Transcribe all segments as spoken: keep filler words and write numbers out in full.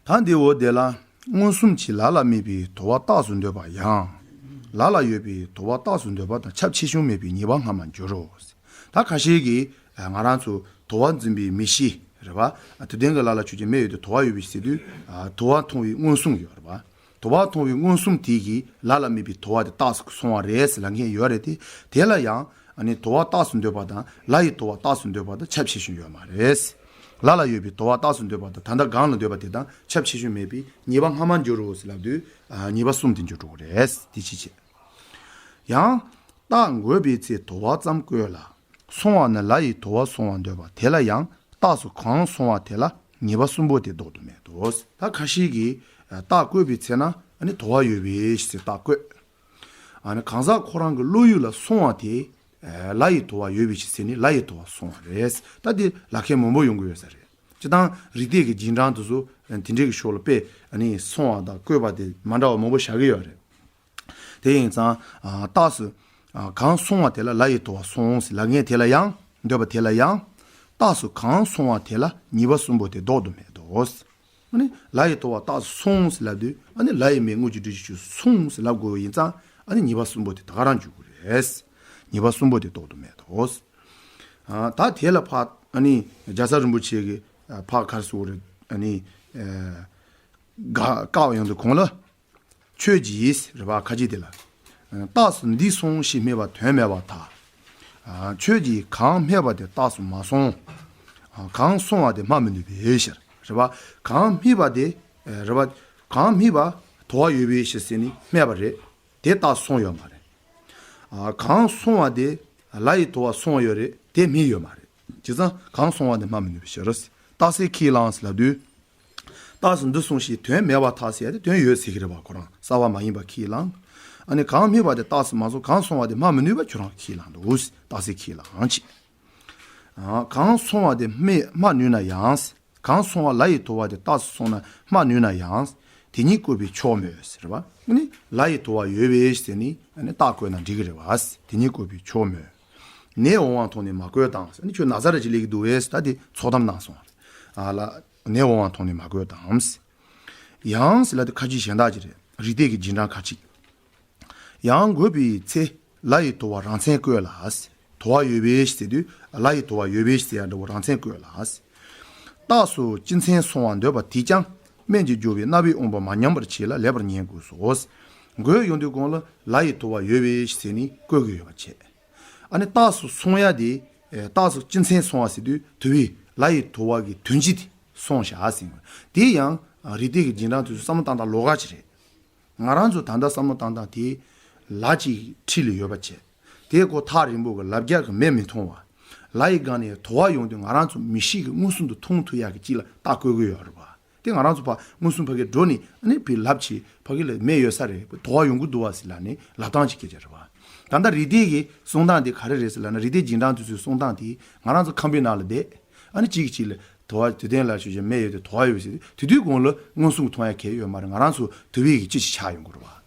ད་འདི་འོ་དེ་ལ་མངོན་སུམ་གྱིས་ལ་ལ་དམིགས་པའི་དོར་བ་རྟགས་སུ་འདོད་པ་ཡང་། ལ་ལ་ཡོད་པའི་དོར་བ་རྟགས་སུ་འདོད་པ་དང་ཁྱབ་ཆེ་ཆུང་མེད་པའི་ཉེས་པ་སྔ་མར་འགྱུར་རོ། ད་ཁ་ཤས་ཀྱིས་ང་རང་ཚོ་དོར་བ་འཛིན་པའི་མིག་ཤེས་རེད་པ། དུས་ལྡན་གྱི་ལ་ལ་ཆོས་ཅན། མེ་ཡོད་དེ་དོར་བ་ཡོད་པའི་ཕྱིར་ཟེར་དུས། དོར་བ་མཐོང་བའི་མངོན་སུམ་ཡོད་རེད་པ། དོར་བ་མཐོང་བའི་མངོན་སུམ་དེ་གིས་ལ་ལ་དམིགས་པའི་དོར་བ་དེ་རྟགས་སུ་སོང་བ་རེད་ཟེར་ལབ་མཁན་ཡོད་རེད་དེ། དེ་ལ་ཡང་ཨ་ནི་དོར་བ་རྟགས་སུ་འདོད་པ་དང་ལ་ཡི་དོར་བ་རྟགས་སུ་འདོད་པ་དང་ཁྱབ་ཆེ་ཆུང་ཡོད་མ་རེད། ལ་ལ་ཡོད་པའི་དོར་བ་རྟགས་སུ་འདོད་པ་དང་ད་ལྟ་གང་ལ་འདོད་པ་དེ་དང་ཁྱབ་ཆེ་ཆུང་མེད་པས་ཉེས་པ་སྔ་མར་འགྱུར་རོ་ཟེར་ལབ་དུས། ཉེས་པ་གསུམ་དེ་འགྱུར་འགྲོ་གི་རེད། དེ་ཅི་བྱེད། ཡང་། རྟགས་འགོད་པའི་ཚེ་དོར་བ་ཙམ་བཀོད་ལ། སོང་བ་ནི་ལ་ཡི་དོར་བ་སོང་བ་འདོད་པ་དེ་ལ་ཡང་རྟགས་སུ་གང་སོང་བ་དེ་ལ་ཉེས་པ་གསུམ་པོ་དེ་ལྡོག་ཏུ་མེད་དོ། ད་ཁ་ཤས་ཀྱིས་རྟགས་བཀོད་པའི་ཚེ་ན་ཨ་ནི་དོར་བ་ཡོད་པའི་ཕྱིར་ཟེར་རྟགས་བཀོད། ཨ་ནི་གང་ཟག་ཁོ་རང་གི་བློ་ཡུལ་ལ་སོང་བ་དེ་ལ་ཡི་དོར་བ་ཡོད་པའི་ཕྱིར་ཟེར་ནས་ལ་ཡི་དོར་བ་སོང་བ་རེད། ད་དེ་ལབ་མཁན་མང་པོ་ཡོང་གི་ཡོད་ས་རེད། སྤྱིར་བཏང་རིགས་གཏེར་གྱི་རྗེས་འབྲང་དེ་ཚོ་དེ་འདྲའི་གི་ཕྱོགས་ལ་དཔེ་ཨ་ནི་སོང་བ་དང་བཀོད་པ་དེ་མ་འདྲ་བ་མང་པོ་བཞག་གི་ཡོད་རེད། དེ་ཡིན་ཙང་། རྟགས་སུ། གང་སོང་བ་དེ་ལ་ལ་ཡི་དོར་བ་སོང་ཟེར་ལབ་མཁན་དེ་ལ་ཡང་། འདོད་པ་དེ་ལ་ཡང་། རྟགས་སུ་གང་སོང་བ་དེ་ལ་ཉེས་པ་གསུམ་པོ་དེ་ལྡོག་ཏུ་མེད་དོ། ཨ་ནི་ལ་ཡི་དོར་བ་རྟགས་སུ་སོང་ཟེར་ལབ་དུས་ཨ་ནི་ལ་ཡི་མེ་དངོས་ཀྱི་སྒྲུབ་བྱེད་ཆོས་སུ་སོང་ཟེར་ལབ་དགོས་པ་ཡིན་ཙང་ཨ་ནི་ཉེས་པ་གསུམ་པོ་དེ་ད་ག་རང་འཇུག་གི་རེད། ཉེས་པ་གསུམ་པོ་དེ་ལྡོག་ཏུ་མེད་དོ། ད་དེ་ལ་ཕར་ཨ་ནི་རྒྱལ་ཚབ་རིན་པོ་ཆེ་གིས་ཕར་ག་རེ་ཟེར་དགོས་རེད། ཨ་ནི། བཀག་ཡོང་དུས་གོང་ལ། ཁྱོད་ཀྱིས་རེད་པ། ཁ་ཅིག་དེ་ལ། རྟགས་སུ་འདི་སོང་ཞེས་སྨྲས་པ་དོན་མེད་པར་ཐལ། ཁྱོད་ཀྱིས་གང་སྨྲས་པ་དེ་རྟགས་སུ་མ་སོང་། གང་སོང་བ་དེ་སྨྲ་མི་ནུས་པའི་ཕྱིར། རེད་པ། གང་སྨྲས་པ་དེ། རེད་པ། གང་སྨྲས་པ་དོར་བ་ཡོད་པའི་ཕྱིར་ཟེར་ནས་སྨྲས་པ་རེད། དེ་རྟགས་སུ་སོང་ཡོད་མ་རེད། གང་སོང་བ་དེ་ལ་ཡི་དོར་བ་སོང་བ་ཡོད་རེད། དེ་སྨྲས་ཡོད་མ་རེད། བྱས་ཙང་གང་སོང་བ་དེ་སྨྲ་མི་ནུས་པའི་ཕྱིར། རྟགས་གསལ་ཁས་བླངས་ལབ་དུས། རྟགས་སུ་འདི་སོང་ཞེས་དོན་མེད་པར་ཐལ་ཟེར་ཡ་དེ་དོན་ཡོད་ཟེར་གི་རེད་པ། ཁོ་རང་གསལ་བ་མ་ཡིན་པ་ཁས་བླངས། ཨ་ནི་གང་སྨྲས་པ་དེ་རྟགས་སུ་མ་སོང་། གང་སོང་བ་དེ་སྨྲ་མི་ནུས་པ་ཁྱོད་རང་ཁས་བླངས་འདུག་རྟགས་གསལ་ཁས་བླངས་ཅིག་གང་སོང་བ་དེ་སྨྲས་སྨྲ་ནུས་ན་ཡང་། གང་སོང་བ་ལ་ཡི་དོར་བ་དེ་རྟགས་སུ་སོང་ན་སྨྲ་ནུས་ན་ཡང་། དེ་ཉིད་བཀོད་པས་ཆོག་མོད་ཟེར་བ། ཨ་ནི་ལ་ཡི་དོར་བ་ཡོད་པའི་ཟེར་ནས་ཨ་ནི་རྟགས་བཀོད་ན་འགྲིག་གི་རེད་པ། དེ་ཉིད་བཀོད་པས་ཆོག་མོད། ནད་འོང་བ་མཐོང་ནས་མ་བཀོད་དང་། ཨ་ནི་ཁྱོད་ན་ཚ་ར་ཅིག་སླེབས་ཀྱི་འདུག་པས། ད་དེ་ཚོགས་གཏམ་གནང་སོང་། ཨ་ལ། ནད་འོང་བ་མཐོང་ནས་མ་བཀོད་དང་། ཡང་ཟེར་ལབ་དེ་ཁ་ཅིག་གཞན་དག་ཅིག་རེད། རིགས་གཏེར་གྱི་རྗེས་འབྲང་ཁ་ཅིག་ཡང་འགོད་པའི་ཚེ་ལ་ཡི་དོར་བ་རང་མཚན་བཀོད་ལ། དོར་བ་ཡོད་པའི་ཟེར་དུས་ལ་ཡི་དོར་བ་ཡོད་པའི་ཟེར་ཡ་འདྲ་བོ་རང་མཚན་བཀོད་ལ། རྟགས་སུ་སྤྱི་མཚན་སོང་བ་འདོད་པ་དེས་ཀྱང་སྨན་གྱི་སྦྱོར་བས་རྣ་བའི་དབང་པོ་མ་ཉམས་པར་བྱས་ལ་ལེགས་པར་ཉན་དགོས་སོ། འགོད་ཡོང་དུས་གོང་ལ་ལ་ཡི་དོར་བ་ཡོད་པའི་ཟེར་ནས་བཀོད་དགོས་ཡོད་པ་བྱས། ཨ་ནི་རྟགས་སུ་སོང་ཡ་དེ། རྟགས་སུ་སྤྱི་མཚན་སོང་བ་ཟེར་དུས་དོར་བའི་ལ་ཡི་དོར་བ་གི་དོན་སྤྱི་དེ་སོང་བཞག་ཟེར་བ། དེ་ཡང་རིགས་གཏེར་གྱི་རྗེས་འབྲང་དེ་ཚོ་བསམ་བློ་བཏང་སྟངས་ལོགས་ཀ་ཅིག་རེད། ང་རང་ཚོ་ད་ལྟ་བསམ་བློ་བཏང་སྟངས་དེ་ལ་ཅིག་འཁྲིས་ལ་ཡོད་པ་བྱས། དེ་ཁོ་ཐག་རིང་པོ་གི་ལབ་རྒྱག་གི་མེ་མི་མཐོང་བ། ལ་ཡི་སྒང་ནས་དོར་བ་ཡོང་དུས་ང་རང་ཚོ་མིག་ཤེས་ཀྱིས་མངོན་སུམ་དུ་མཐོང་ཐུབ་ཡག་གི་ཅིག་ལ་རྟགས་བཀོད་ཀྱི་ཡོད་རེད་པ། དེ་ང་རང་ཚོ་ཕར་མངོན་སུམ་ཕ་གིར་འགྲོ་ནས་ཨ་ནི་ཕར་ལབ་བྱས་ཕ་གི་ལ་མེ་ཡོད་ས་རེད། དོར་བ་ཡོང་གི་འདུག་བ་ཟེར་ལབ་ནས་ལབ་སྟངས་ཅིག་སྐད་ཆ་རེད་པ། ད་ལྟ་རིགས་གཏེར་གྱི་གསུང་སྟངས་དེ་ག་རེ་རེད་ཟེར་ལབ་ན། རིགས་གཏེར་རྗེས་འབྲང་དེ་ཚོའི་གསུང་སྟངས་དེ་ང་རང་ཚོ་ཁང་པའི་ནང་ལ་བསྡད། ཨ་ནི་གཅིག་གིས་གཅིག་ལ་དོར་བ་དུས་སྟོན་ལ་ཞུ་བྱས་མེ་ཡོད་དེ་དོར་བ་ཡོད་ཟེར་དུས་དུས་གོང་ལ་མངོན་སུམ་མཐོང་ཡ་གལ་ཡོད་མ་རེད། ང་རང་ཚོ་དོར་བའི་གི་ཅི་ཞིག་ཆགས་ཡོང་གི་རེད་པ།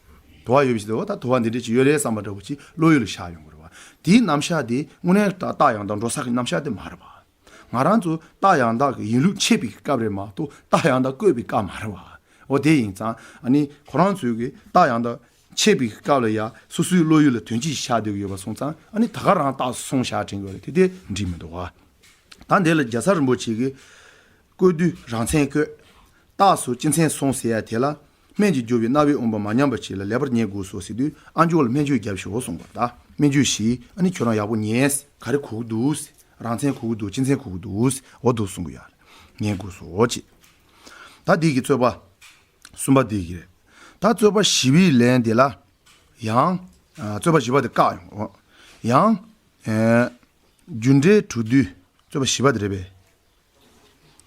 དོར་བ་ཡོད་པའི་ཕྱིར་དུ་འོ་ད་དོར་བ་འདི་འདྲ་ཅིག་ཡོད་རེད་བསམ་པ་འདྲ་བོ་ཅིག་བློ་ཡུལ་ལ་ཤར་ཡོང་གི་རེད་པ། དེའི་རྣམ་གཞག་དེ་དངོས་གནས་རྟགས་ཡང་དག་འགྲོ་ས་གི་རྣམ་གཞག་དེ་མ་རེད་པ། ང་རང་ཚོ་རྟགས་ཡང་དག་གི་ཡིན་ལུགས་འཆད་པའི་སྐབས་རེད་མ་གཏོགས་རྟགས་ཡང་དག་བཀོད་པའི་སྐབས་མ་རེད་པ། འོ་དེ་ཡིན་ཙང་ཨ་ནི་ཁོ་རང་ཚོའི་གི་རྟགས་ཡང་དག་འཆད་པའི་སྐབས་ལ་ཡ་སོ་སོའི་བློ་ཡུལ་ལ་དོན་སྤྱི་ཤར་སྡོད་ཀྱི་ཡོད་པ་སོང་ཙང་ཨ་ནི་ད་ག་རང་རྟགས་སུ་སོང་བཞག་དྲན་གྱི་ཡོད་རེད། དེ་དེ་འགྲིག་མི་འདུག་བ། ད་འདི་ལ་རྒྱལ་ཚབ་རིན་པོ་ཆེ་གིས་བཀོད་དུས་རང་མཚན་བཀོད། རྟགས་སུ་སྤྱི་མཚན་སོང་ཟེར་ཡ་དེ་ལ་སྨན་གྱི་སྦྱོར་བས་རྣ་བའི་དབང་པོ་མ་ཉམས་པར་བྱས་ལ་ལེགས་པར་ཉན་དགོས་སོ་ཟེར་དུས་ཨ་མཆོག་ལ་སྨན་བཅོས་རྒྱབ་ཤོག་གསུངས་པ་རེད། ད་སྨན་བཅོས་ཞུས། ཨ་ནི་ཁྱོད་རང་ཡག་པོ་ཉན། ག་རེ་གོ་གི་འདུག་རང་མཚན་གོ་གི་འདུག་སྤྱི་མཚན་གོ་གི་འདུག་འོ་འདུག་གསུང་གི་ཡོད་རེད། ཉན་དགོས་སོ་ཅེས། ད་འདི་གི་རྩོད་པ་གསུམ་པ་འདི་གི་རེད། ད་རྩོད་པ་བཞི་པའི་ལན་དེ་ལ་ཡང་། ཨ། རྩོད་པ་བཞི་པ་དེ་བཀག་ཡོང་། ཡང་། ཨེ། རྒྱུ་འབྲས་གྲུབ་དུས། རྩོད་པ་བཞི་པ་དེ་རེད་པས།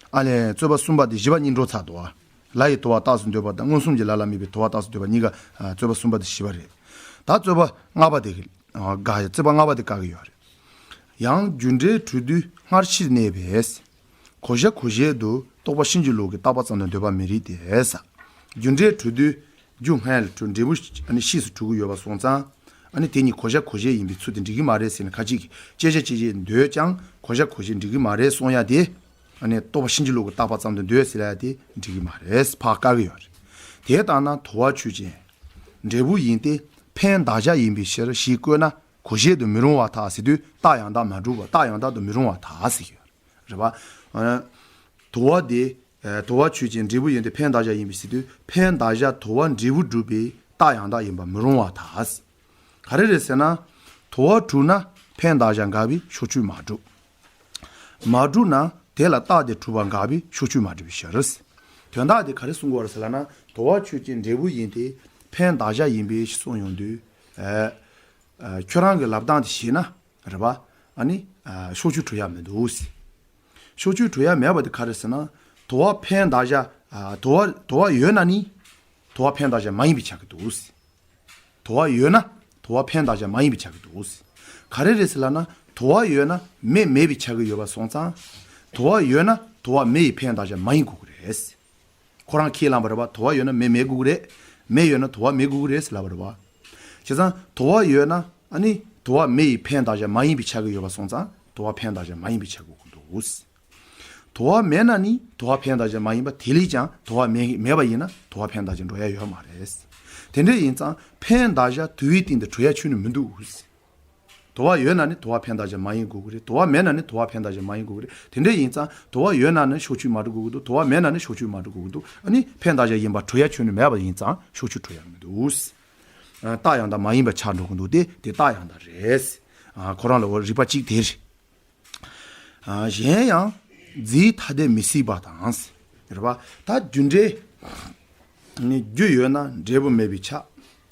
ཨ་ལས་རྩོད་པ་གསུམ་པ་དེ་བཞི་པ་གཉིས་འགྲོ་ཚར་འདུག་ཨ། ལ་ཡི་དོར་བ་རྟགས་སུ་འདོད་པ་དང་མངོན་སུམ་གྱིས་ལ་ལ་དམིགས་པའི་དོར་བ་རྟགས་སུ་འདོད་པ་གཉིས་ཀ། ཨ། རྩོད་པ་གསུམ་པ་དེ་བཞི་པ་རེད། ད་རྩོད་པ་ལྔ་པ་དེ་གི། ཨ། དགག་ཡ། རྩོད་པ་ལྔ་པ་དེ་བཀག་གི་ཡོད་རེད། ཡང་རྒྱུ་འབྲས་གྲུབ་དུས་སྔར་ཕྱིར་གནས་པས། གོ་བྱ་གོ་བྱེད་དུ་རྟོག་པ་ཕྱིན་ཅི་ལོག་གི་རྟག་པ་ཙམ་དུ་འདོད་པ་མི་རིགས་ཏེ། རྒྱུ་འབྲས་གྲུབ་དུས་རྒྱུ་སྔར་ལ་གྲུབ་འབྲས་བུ་ཕྱིས་སུ་གྲུབ་ཀྱི་ཡོད་པ་སོང་ཙང་། ཨ་ནི་དེ་ཉིད་གོ་བྱ་གོ་བྱེད་ཡིན་པའི་ཚུལ་དེ་འགྲིག་གི་མ་རེད་ཟེར་ནས་ཁ་ཅིག་གིས་བཅད་བྱ་བཅད་བྱེད་འདོད་ཀྱང་གོ་བྱ་གོ་བྱེད་འགྲིག་གི་མ་རེད་གསུང་ཡ་དེ། ཨ་ནི་རྟོག་པ་ཕྱིན་ཅི་ལོག་གི་བཏགས་པ་ཙམ་དུ་འདོད་ཟེར་ཡ་དེ་འགྲིག་གི་མ་རེད། ཕར་བཀག་གི་ཡོད་རེད། དེ་ལྟར་ན་དུ་བ་ཆོས་ཅན། འབྲས་བུ་ཡིན་ཏེ། འཕེན་གདགས་གཞག་ཡིན་པའི་ཕྱིར་ཞེས་བཀོད་ན་གོ་བྱེད་དུ་མི་རུང་བར་ཐལ་ཟེར་དུས་རྟགས་ཡང་དག་མ་གྲུབ་པ། རྟགས་ཡང་དག་ཏུ་མི་རུང་བར་ཐལ་ཟེར་གྱི་ཡོད་རེད་པ། ཨ། དུ་བ་དེ། ཨ། དུ་བ་ཆོས་ཅན། འབྲས་བུ་ཡིན་ཏེ། འཕེན་གདགས་གཞག་ཡིན་པའི་ཟེར་དུས་འཕེན་གདགས་གཞག་དུ་བ་འབྲས་བུ་གྲུབ་པའི་རྟགས་ཡང་དག་ཡིན་པ་མི་རུང་བར་ཐལ། ག་རེ་རེད་ཟེར་ན། དུ་བ་གྲུབ་ན་འཕེན་གདགས་གཞག་འགལ་བའི་ཕྱོགས་ཆོས་མ་གྲུབ། མ་གྲུབ་ན་དེ་ལ་རྟགས་དེ་གྲུབ་པ་འགལ་བའི་ཕྱོགས་ཆོས་མ་གྲུབ་པའི་ཕྱིར། དོན་དག་དེ་ག་རེ་གསུང་གི་ཡོད་རེད་ཟེར་ལབ་ན། དུ་བ་ཆོས་ཅན། འབྲས་བུ་ཡིན་ཏེ། འཕེན་གདགས་གཞག་ཡིན་པའི་ཕྱིར་གསུངས་ཡོང་དུས། ཨ། ཨ། ཁྱོད་རང་གི་ལབ་སྟངས་དེ་བྱས་ན་རེད་པ། ཨ་ནི། ཨ། ཕྱོགས་ཆོས་གྲུབ་ཡ་མི་འདུག་ཟེར། ཕྱོགས་ཆོས་གྲུབ་ཡ་མེད་པ་དེ་ག་རེ་ཟེར་ན། དུ་བ་འཕེན་གདགས་གཞག་ཨ། དུ་བ་དུ་བ་ཡོད་ན་ནི་དུ་བ་འཕེན་གདགས་གཞག་མ་ཡིན་པ་ཆགས་ཀྱི་འདུག་ཟེར། དུ་བ་ཡོད་ན་དུ་བ་འཕེན་གདགས་གཞག་མ་ཡིན་པ་ཆགས་ཀྱི་འདུག་ཟེར། ག་རེ་རེད་ཟེར་ལབ་ན། དུ་བ་ཡོད་ན་མེ་མེད་པ་ཆགས་ཀྱི་ཡོད་པ་སོང་ཙང་། དུ་བ་ཡོད་ན་དུ་བ་མེ་ཡི་འཕེན་གདགས་གཞག་མ་ཡིན་དགོས་ཀྱི་རེད་ཟེར། ཁོ་རང་ཁས་བླངས་པ་རེད་པ། དུ་བ་ཡོད་ན་མེ་མེད་དགོས་ཀྱི་རེད། མེ་ཡོད་ན་དུ་བ་མེད་དགོས་ཀྱི་རེད་ཟེར་ལབ་པ་རེད་པ། བྱས་ཙང་དུ་བ་ཡོད་ན་ཨ་ནི་དུ་བ་མེ་ཡི་འཕེན་གདགས་གཞག་མ་ཡིན་པ་ཆགས་ཀྱི་ཡོད་པ་སོང་ཙང་དུ་བ་འཕེན་གདགས་གཞག་མ་ཡིན་པ་ཆགས་དགོས་ཀྱི་འདུག་ཟེར། དུ་བ་མེད་ན་ནི་དུ་བ་འཕེན་གདགས་གཞག་མ་ཡིན་པ། དེ་ལས་ཀྱང་དུ་བ་མེད་མེད་པ་ཡིན་ན་དུ་བ་འཕེན་གདགས་གཞག་འགྲོ་ཡ་ཡོད་མ་རེད། དེ་འདྲ་ཡིན་ཙང་འཕེན་གདགས་གཞག་དུ་བའི་སྟེང་དུ་གྲུབ་ཡ་ཁྱོན་ནས་མི་འདུག། དུ་བ་ཡོད་ན་ནི་དུ་བ་འཕེན་གདགས་གཞག་མ་ཡིན་དགོས་ཀྱི་རེད། དུ་བ་མེད་ན་ནི་དུ་བ་འཕེན་གདགས་གཞག་མ་ཡིན་དགོས་ཀྱི་རེད། དེ་འདྲ་ཡིན་ཙང་དུ་བ་ཡོད་ན་ནི་ཕྱོགས་ཆོས་མ་གྲུབ་དགོས་ཀྱི་འདུག། དུ་བ་མེད་ན་ནི་ཕྱོགས་ཆོས་མ་གྲུབ་དགོས་ཀྱི་འདུག། ཨ་ནི་འཕེན་གདགས་གཞག་ཡིན་པ་གྲུབ་ཡ་ཁྱོན་ནས་མེད་པ་ཡིན་ཙང་ཕྱོགས་ཆོས་གྲུབ་ཡ་མི་འདུག། ཨ། རྟགས་ཡང་དག་མ་ཡིན་པ་ཆགས་འགྲོ་གི་འདུག། དེ་དེ་རྟགས་ཡང་དག་རེད། ཨ། ཁོ་རང་ལ་འོ་རིགས་པ་གཅིག་དེ་རེད། ཨ། གཞན་ཡང་རྫས་ཐ་དད་མི་སྲིད་པ་དང་། རེད་པ། ད་རྒྱུ་འབྲས་ནི་རྒྱུ་ཡོད་ན་འབྲས་བུ་མེད་པའི་ཆ།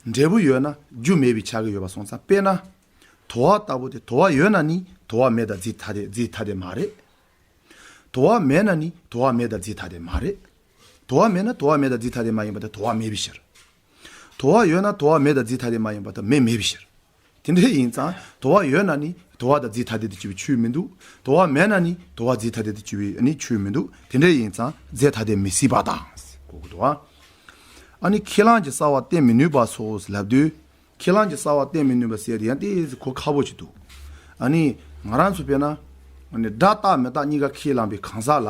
འབྲས་བུ་ཡོད་ན་རྒྱུ་མེད་པའི་ཆ་གི་ཡོད་པ་སོང་ཙང་། དཔེར་ན། དུ་བ་ལྟ་བུ་དེ། དུ་བ་ཡོད་ན་ནི་དུ་བ་མེད་དང་རྫས་ཐ་དད་རྫས་ཐ་དད་མ་རེད། དུ་བ་མེད་ན་ནི་དུ་བ་མེད་དང་རྫས་ཐ་དད་མ་རེད། དུ་བ་མེད་ན་དུ་བ་མེད་དང་རྫས་ཐ་དད་མ་ཡིན་པ་དེ་དུ་བ་མེད་པའི་ཕྱིར། དུ་བ་ཡོད་ན་དུ་བ་མེད་དང་རྫས་ཐ་དད་མ་ཡིན་པ་དེ་མེ་མེད་པའི་ཕྱིར། དེ་འདྲ་ཡིན་ཙང་དུ་བ་ཡོད་ན་ནི་དུ་བ་དང་རྫས་ཐ་དད་དུ་གྱུར་པའི་ཆོས་མི་འདུག། དུ་བ་མེད་ན་ནི་དུ་བ་རྫས་ཐ་དད་དུ་གྱུར་པའི་ནི་ཆོས་མི་འདུག། དེ་འདྲ་ཡིན་ཙང་རྫས་ཐ་དད་མི་སྲིད་པ་དང་གོ་གི་འདུག། ཨ་ནི་ཁས་བླངས་ཀྱི་རྩ་བ་བསྟན་མི་ནུས་པ་སོགས་ལབ་དུས། ཁས་བླངས་ཀྱི་རྩ་བ་བསྟན་མི་ནུས་པ་ཟེར་དེ་ཡང་ཏོག་ཙམ་གོ་ཁག་པོ་ཅིག་འདུག། ཨ་ནི་ང་རང་ཚོ་དཔེར་ན། ཨ་ནི་སྒྲ་རྟག་མི་རྟག་གཉིས་ཀ་ཁས་བླངས་པའི་གང་ཟག་ལ།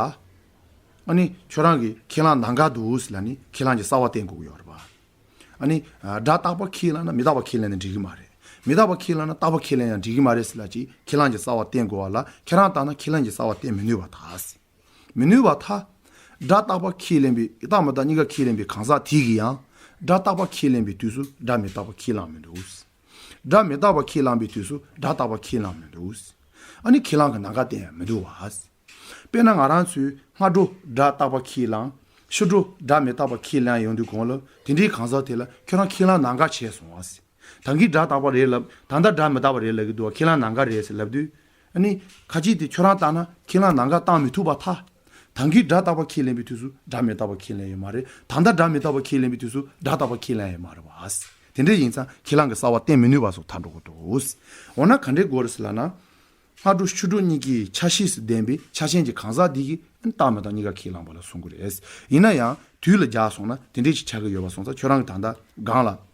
ཨ་ནི་ཁྱོད་རང་གིས་ཁས་བླངས་གནང་ག་འདུག་ཟེར་ལབ་ནི་ཁས་བླངས་ཀྱི་རྩ་བ་བསྟན་དགོས་ཀྱི་ཡོད་རེད་པ། ཨ་ནི་སྒྲ་རྟག་པ་ཁས་བླངས་ན་མི་རྟག་པ་ཁས་བླངས་ན་འགྲིག་གི་མ་རེད། མི་རྟག་པ་ཁས་བླངས་ན་རྟག་པ་ཁས་བླངས་ཡང་འགྲིག་གི་མ་རེད་ཟེར་ལབ་ཅིག་ཁས་བླངས་ཀྱི་རྩ་བ་བསྟན་དགོས་པ་ལ། ཁྱེད་རང་ལྟར་ན་ཁས་བླངས་ཀྱི་རྩ་བ་བསྟན་མི་ནུས་པར་ཐལ། མི་ནུས་པར་ཐལ། སྒྲ་རྟག་པ་ཁས་ལེན་པའི་རྟག་མི་རྟག་གཉིས་ཀ་ཁས་ལེན་པའི་གང་ཟག་དེ་གིས་ཡང་སྒྲ་རྟག་པ་ཁས་ལེན་པའི་དུས་སུ་སྒྲ་མི་རྟག་པ་ཁས་བླངས་མི་འདུག། སྒྲ་མི་རྟག་པ་ཁས་བླངས་པའི་དུས་སུ་སྒྲ་རྟག་པ་ཁས་བླངས་མི་འདུག། ཨ་ནི་ཁས་བླངས་ཀྱི་གནད་འགག་དེ་ཡང་མི་འདུག་བ། དཔེར་ན་ང་རང་ཚོས་སྔ་དྲོ་སྒྲ་རྟག་པ་ཁས་བླངས། ཕྱི་དྲོ་སྒྲ་མི་རྟག་པ་ཁས་བླངས་ཡོང་དུས་གོང་ལ་དེ་འདྲའི་གང་ཟག་དེ་ལ་ཁྱོད་རང་ཁས་བླངས་གནད་འགག་བྱས་སོང་བ། ད་གིན་སྒྲ་རྟག་པ་རེད་ལབ། ད་ལྟ་སྒྲ་མི་རྟག་པ་རེད་ལབ་ཀྱི་འདུག་བ། ཁས་བླངས་གནད་འགག་རེད་ཟེར་ལབ་དུས། ཨ་ནི་ཁ་ཅིག་དེ་ཁྱོད་རང་ལྟར་ན་ཁས་བླངས་གནད་འགག་བཏང་མི་ཐུབ་པར་ཐལ། ད་གིན་སྒྲ་རྟག་པ་ཁས་ལེན་པའི་དུས་སུ་སྒྲ་མི་རྟག་པ་ཁས་ལེན་ཡོད་མ་རེད། ད་ལྟ་སྒྲ་མི་རྟག་པ་ཁས་ལེན་པའི་དུས་སུ་སྒྲ་རྟག་པ་ཁས་ལེན་ཡོད་མ་རེད་བ། དེ་འདྲ་ཡིན་ཙང་ཁས་བླངས་ཀྱི་རྩ་བ་བསྟན་མི་ནུས་པ་སོགས་ཐལ་འགྲོ་གི་འདུག། འོ་ན་ག་འདྲའི་དགོས་རེད་ཟེར་ལབ་ན། སྔ་དྲོ་ཕྱི་དྲོ་གཉིས་ཀྱི་ཆ་ཤས་སུ་ལྡན་པའི་ཆ་ཅན་གྱི་གང་ཟག་འདི་གིས་རྟག་མི་རྟག་གཉིས་ཀ་ཁས་བླངས་པ་ལ་གསུང་གི་རེད། ཡིན་ན་ཡང་དུས་ལ་སྦྱར་སོང་ན་དེ་འདྲས་ཅིག་ཆགས་ཀྱི་ཡོད་པ་སོང་ཙང་ཁྱོད་རང་གིས་ད་ལྟ་སྒང་ལ།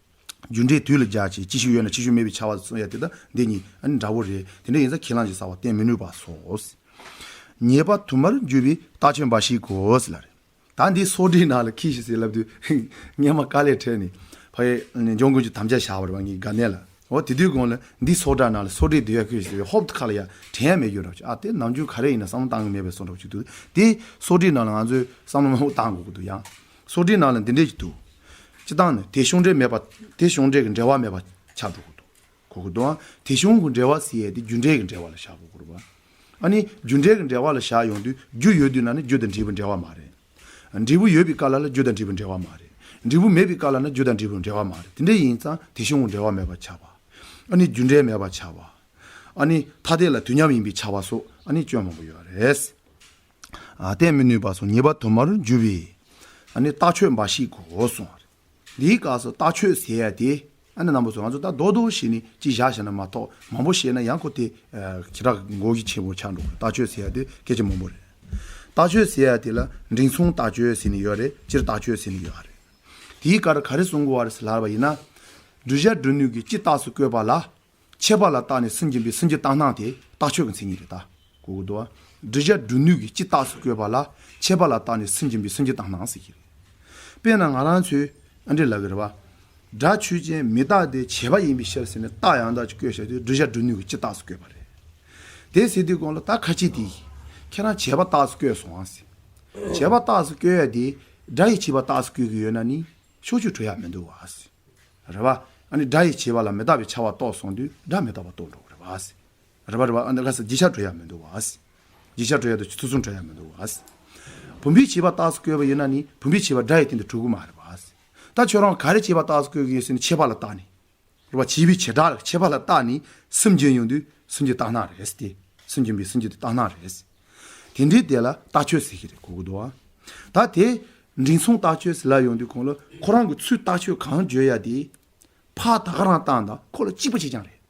རྒྱུ་འབྲས་དུས་ལ་སྦྱར་བྱས་ཅི་ཞིག་ཡོད་ན་ཅི་ཞིག་མེད་པའི་ཆ་བ་གསུང་ཡ་དེ་དང་འདི་གཉིས་ཨ་ནི་འདྲ་བོ་རེད། དེ་འདྲ་ཡིན་ཙང་ཁས་བླངས་ཀྱི་རྩ་བ་བསྟན་མི་ནུས་པ་སོགས། ཉེས་པ་དུ་མར་འཇུག་པའི་རྟགས་ཆོས་འབའ་ཞིག་གོ་ཟེར་ལབ་རེད། ད་འདི་སོ་བསྒྲིགས་ནང་ལ་ཁྱེར་ཤིག་ཟེར་ལབ་དུས་སྔོན་མ་དཀའ་ལས་འཕྲད་ནས་ཕ་ཡི་འབྱུང་ཁུངས་ཀྱི་དམ་བཅའ་བཞག་པ་རེད་བ། ངའི་དགའ་གནས་ལ། འོ་དེ་དུས་གོང་ལ་འདི་སོ་བསྒྲགས་ནང་ལ་སོ་བསྒྲིགས་བསྡུ་ཡ་ཁྱེར་ཤིག་ཟེར་ཧོབ་ཏེ་ཁ་ལ་ཡ་དྲན་ཡ་མེད་རྒྱུ་འདྲ་བོ་ཅིག། ཨ་དེ་ནམ་རྒྱུན་ག་རེ་ཡིན་ན་བསམ་བློ་བཏང་གི་མེད་པའི་བཟོ་འདྲ་བོ་ཅིག་འདུག། དེ་སོ་བསྒྲིགས་ནང་ལ་ང་ཚོས་བསམ་བློ་མང་པོ་བཏང་དགོས་ཀྱི་འདུག། ཡང་སོ་བསྒྲིགས་ནང་ལ་འདི་འདྲས་ཅིག་འདུག། སྤྱིར་བཏང་ནས་དེ་བྱུང་འབྲེལ་མེད་པ། དེ་བྱུང་འབྲེལ་གྱི་འབྲེལ་བ་མེད་པ་ཆགས་འགྲོ་གི་འདུག། གོ་གི་འདུག། ཨ་དེ་བྱུང་གི་འབྲེལ་བ་ཟེར་ཡས་དེ་རྒྱུ་འབྲས་ཀྱི་འབྲེལ་བ་ལ་བཞག་དགོས་ཀྱི་རེད་པ། ཨ་ནི་རྒྱུ་འབྲས་ཀྱི་འབྲེལ་བ་ལ་བཞག་ཡོང་དུས་རྒྱུ་ཡོད་དུས་ན་ནི་རྒྱུ་དང་འབྲས་བུའི་འབྲེལ་བ་མ་རེད། འབྲས་བུ་ཡོད་པའི་སྐབས་ལ་ལ་རྒྱུ་དང་འབྲས་བུའི་འབྲེལ་བ་མ་རེད། འབྲས་བུ་མེད་པའི་སྐབས་ལ་ན་རྒྱུ་དང་འབྲས་བུའི་འབྲེལ་བ་མ་རེད། དེ་འདྲ་ཡིན་ཙང་དེ་བྱུང་གི་འབྲེལ་བ་མེད་པ་ཆགས་པ། ཨ་ནི་རྒྱུ་འབྲས་མེད་པ་ཆགས་པ། ཨ་ནི་ཐ་དད་ལ་དུས་མཉམ་ཡིན་པའི་ཆགས་པ་སོགས་ཨ་ནི་སྐྱོན་མང་པོ་ཡོད་རེད། ཨ་བསྟན་མི་ནུས་པ་སོགས་ཉེས་པ་དུ་མར་འཇུག་པའི་ཨ་ནི་རྟགས་ཆོས་འབའ་ཞིག་གོ་གསུངས་པ་རེད། འདིའི་སྐབས་སུ་རྟགས་ཆོས་ཟེར་ཡ་དེ་ཨ་ནི་རྣམ་པ་ཚོ་ང་ཚོ་ད་རྡོག་རྡོག་བྱས་ནས་ཅིག་བཞག་བཞག་ན་མ་གཏོགས་མང་པོ་བཤད་ན་ཡང་ཁོ་དེ་ཁྱི་དྲག་མགོ་གི་ཆེན་པོ་ཆགས་འགྲོ་གི། རྟགས་ཆོས་ཟེར་ཡ་དེ་སྐད་ཆ་མང་པོ་རེད། རྟགས་ཆོས་ཟེར་ཡ་དེ་ལ་འབྲིང་ཚུལ་རྟགས་ཆོས་ཟེར་ནི་ཡོད་རེད། སྤྱིར་རྟགས་ཆོས་ཟེར་ནི་ཡོད་རེད། དེའི་སྐབས་ག་རེ་གསུང་དགོས་པ་རེད་ཟེར་ལབ་པ་ཡིན་ན། བསྒྲུབ་བྱ་སྒྲུབ་ནུས་ཀྱི་སྤྱི་རྟགས་སུ་བཀོད་པ་ལ། ཁྱད་པར་ལ་བརྟགས་ནས་སུན་འབྱིན་པའི་སུན་གྱི་བརྟགས་སྣང་དེ་རྟགས་ཆོས་ཀྱི་མཚན་ཉིད་རེད་ད། གོ་གི་འདུག་བ། བསྒྲུབ་བྱ་བསྒྲུབ་ནུས་ཀྱི་སྤྱི་རྟགས་སུ་བཀོད་པ་ལ་ཁྱད་པར་ལ་བརྟགས་ནས་སུན་འབྱིན་པའི་སུན་འབྱིན་རྟག་སྣང་ཟེར་གྱི་རེད། དཔེར་ན་ང་རང་ཚོས་ཨ་འདྲ་ལབ་ཀྱི་རེད་བ། སྒྲ་ཆོས་ཅན། མི་རྟག་སྟེ་བྱས་པ་ཡིན་པའི་ཕྱིར་ཟེར་ནས་རྟགས་ཡང་དག་ཅིག་བཀོད་བཞག་དུས་བསྒྲུབ་བྱ་བསྒྲུབ་ནུས་ཀྱི་སྤྱི་རྟགས་སུ་བཀོད་པ་རེད། དེ་ཟེར་དུས་གོང་ལ་ད་ཁ་ཅིག་དེ་ཁྱེད་རང་བྱས་པ་རྟགས་སུ་བཀོད་སོང་ཨ་ཟེར། བྱས་པ་རྟགས་སུ་བཀོད་ཡ་དེ་སྒྲ་ཡིས་བྱས་པ་རྟགས་སུ་བཀོད་ཀྱི་ཡོད་ན་ནི་ཕྱོགས་ཆོས་གྲུབ་ཡ་མི་འདུག་བ་ཟེར། རེད་བ། ཨ་ནི་སྒྲ་ཡིས་བྱས་པ་ལ་མི་རྟག་པའི་ཁྱབ་པ་རྟོགས་སོང་དུས་སྒྲ་མི་རྟག་པ་རྟོགས་འགྲོ་གི་རེད་བ་ཟེར། རེད་པ་རེད་པ། ཨ་ནི་ག་ས་རྗེས་ཁྱབ་གྲུབ་ཡ་མི་འདུག་བ། རྗེས་ཁྱབ་གྲུབ་ཡ་དང་ཚུལ་མཚུངས་གྲུབ་ཡ་མི་འདུག་བ། བུམ་པས་བྱས་པ་རྟགས་སུ་བཀོད་པ་ཡིན་ན་ནི་བུམ་པས་བྱས་པ་སྒྲ་ཡི་སྟེང་དུ་གྲུབ་ཀྱི་མ་རེད་བ། ད་ཁྱོད་རང་ག་རེ་བྱས་པ་རྟགས་སུ་བཀོད་ཀྱི་ཡོད་ཟེར་ན་བྱས་པ་ལ་བརྟགས་ནས། རེད་པ། བྱས་པའི་བྱེ་བྲག་ལ་བྱས་པ་ལ་བརྟགས་ནས་སུན་འབྱིན་ཡོང་དུས་སུན་འབྱིན་རྟག་སྣང་རེད་ཟེར་ཏེ། སུན་འབྱིན་པའི་སུན་འབྱིན་དེ་རྟག་སྣང་རེད་ཟེར། དེ་འདྲའི་དེ་ལ་རྟགས་ཆོས་ཟེར་གྱི་རེད་གོ་གི་འདུག་བ། ད་དེ་འབྲིང་མཚུངས་རྟགས་ཆོས་ཟེར་ལབ་ཡོང་དུས་གོང་ལ་ཁོ་རང་གི་ཚུལ་རྟགས་ཆོས་གང་བརྗོད་ཡ་དེ། ཕ་ད་ག་རང་བཏང་དང་ཁོ་ལ་གཅིག་པ་གཅིག་རྐྱང་རེད།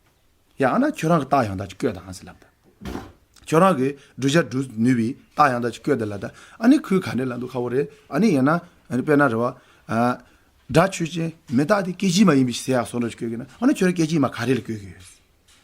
ཡང་ན་ཁྱོད་རང་གི་རྟགས་ཡང་དག་ཅིག་བཀོད་དང་ཟེར་ལབ་ད། ཁྱོད་རང་གི་བསྒྲུབ་བྱ་བསྒྲུབ་ནུས་པའི་རྟགས་ཡང་དག་ཅིག་བཀོད་དེ་ལབ་ད། ཨ་ནི་ཁོས་ག་འདྲ་ལབ་འདུག་ཁ་བོ་རེད། ཨ་ནི་ཡང་ན་ཨ་ནི་དཔེར་ན་རེད་བ། ཨ། སྒྲ་ཆོས་ཅན། མི་རྟག་སྟེ་སྐད་ཅིག་མ་ཡིན་པའི་ཟེར་ཡག་བཟོ་འདྲ་ཅིག་བཀོད་ཀྱི་ན། ཨ་ནི་ཁྱོད་རང་སྐད་ཅིག་མ་ག་རེ་ལ་བཀོད་ཀྱི་ཡོད།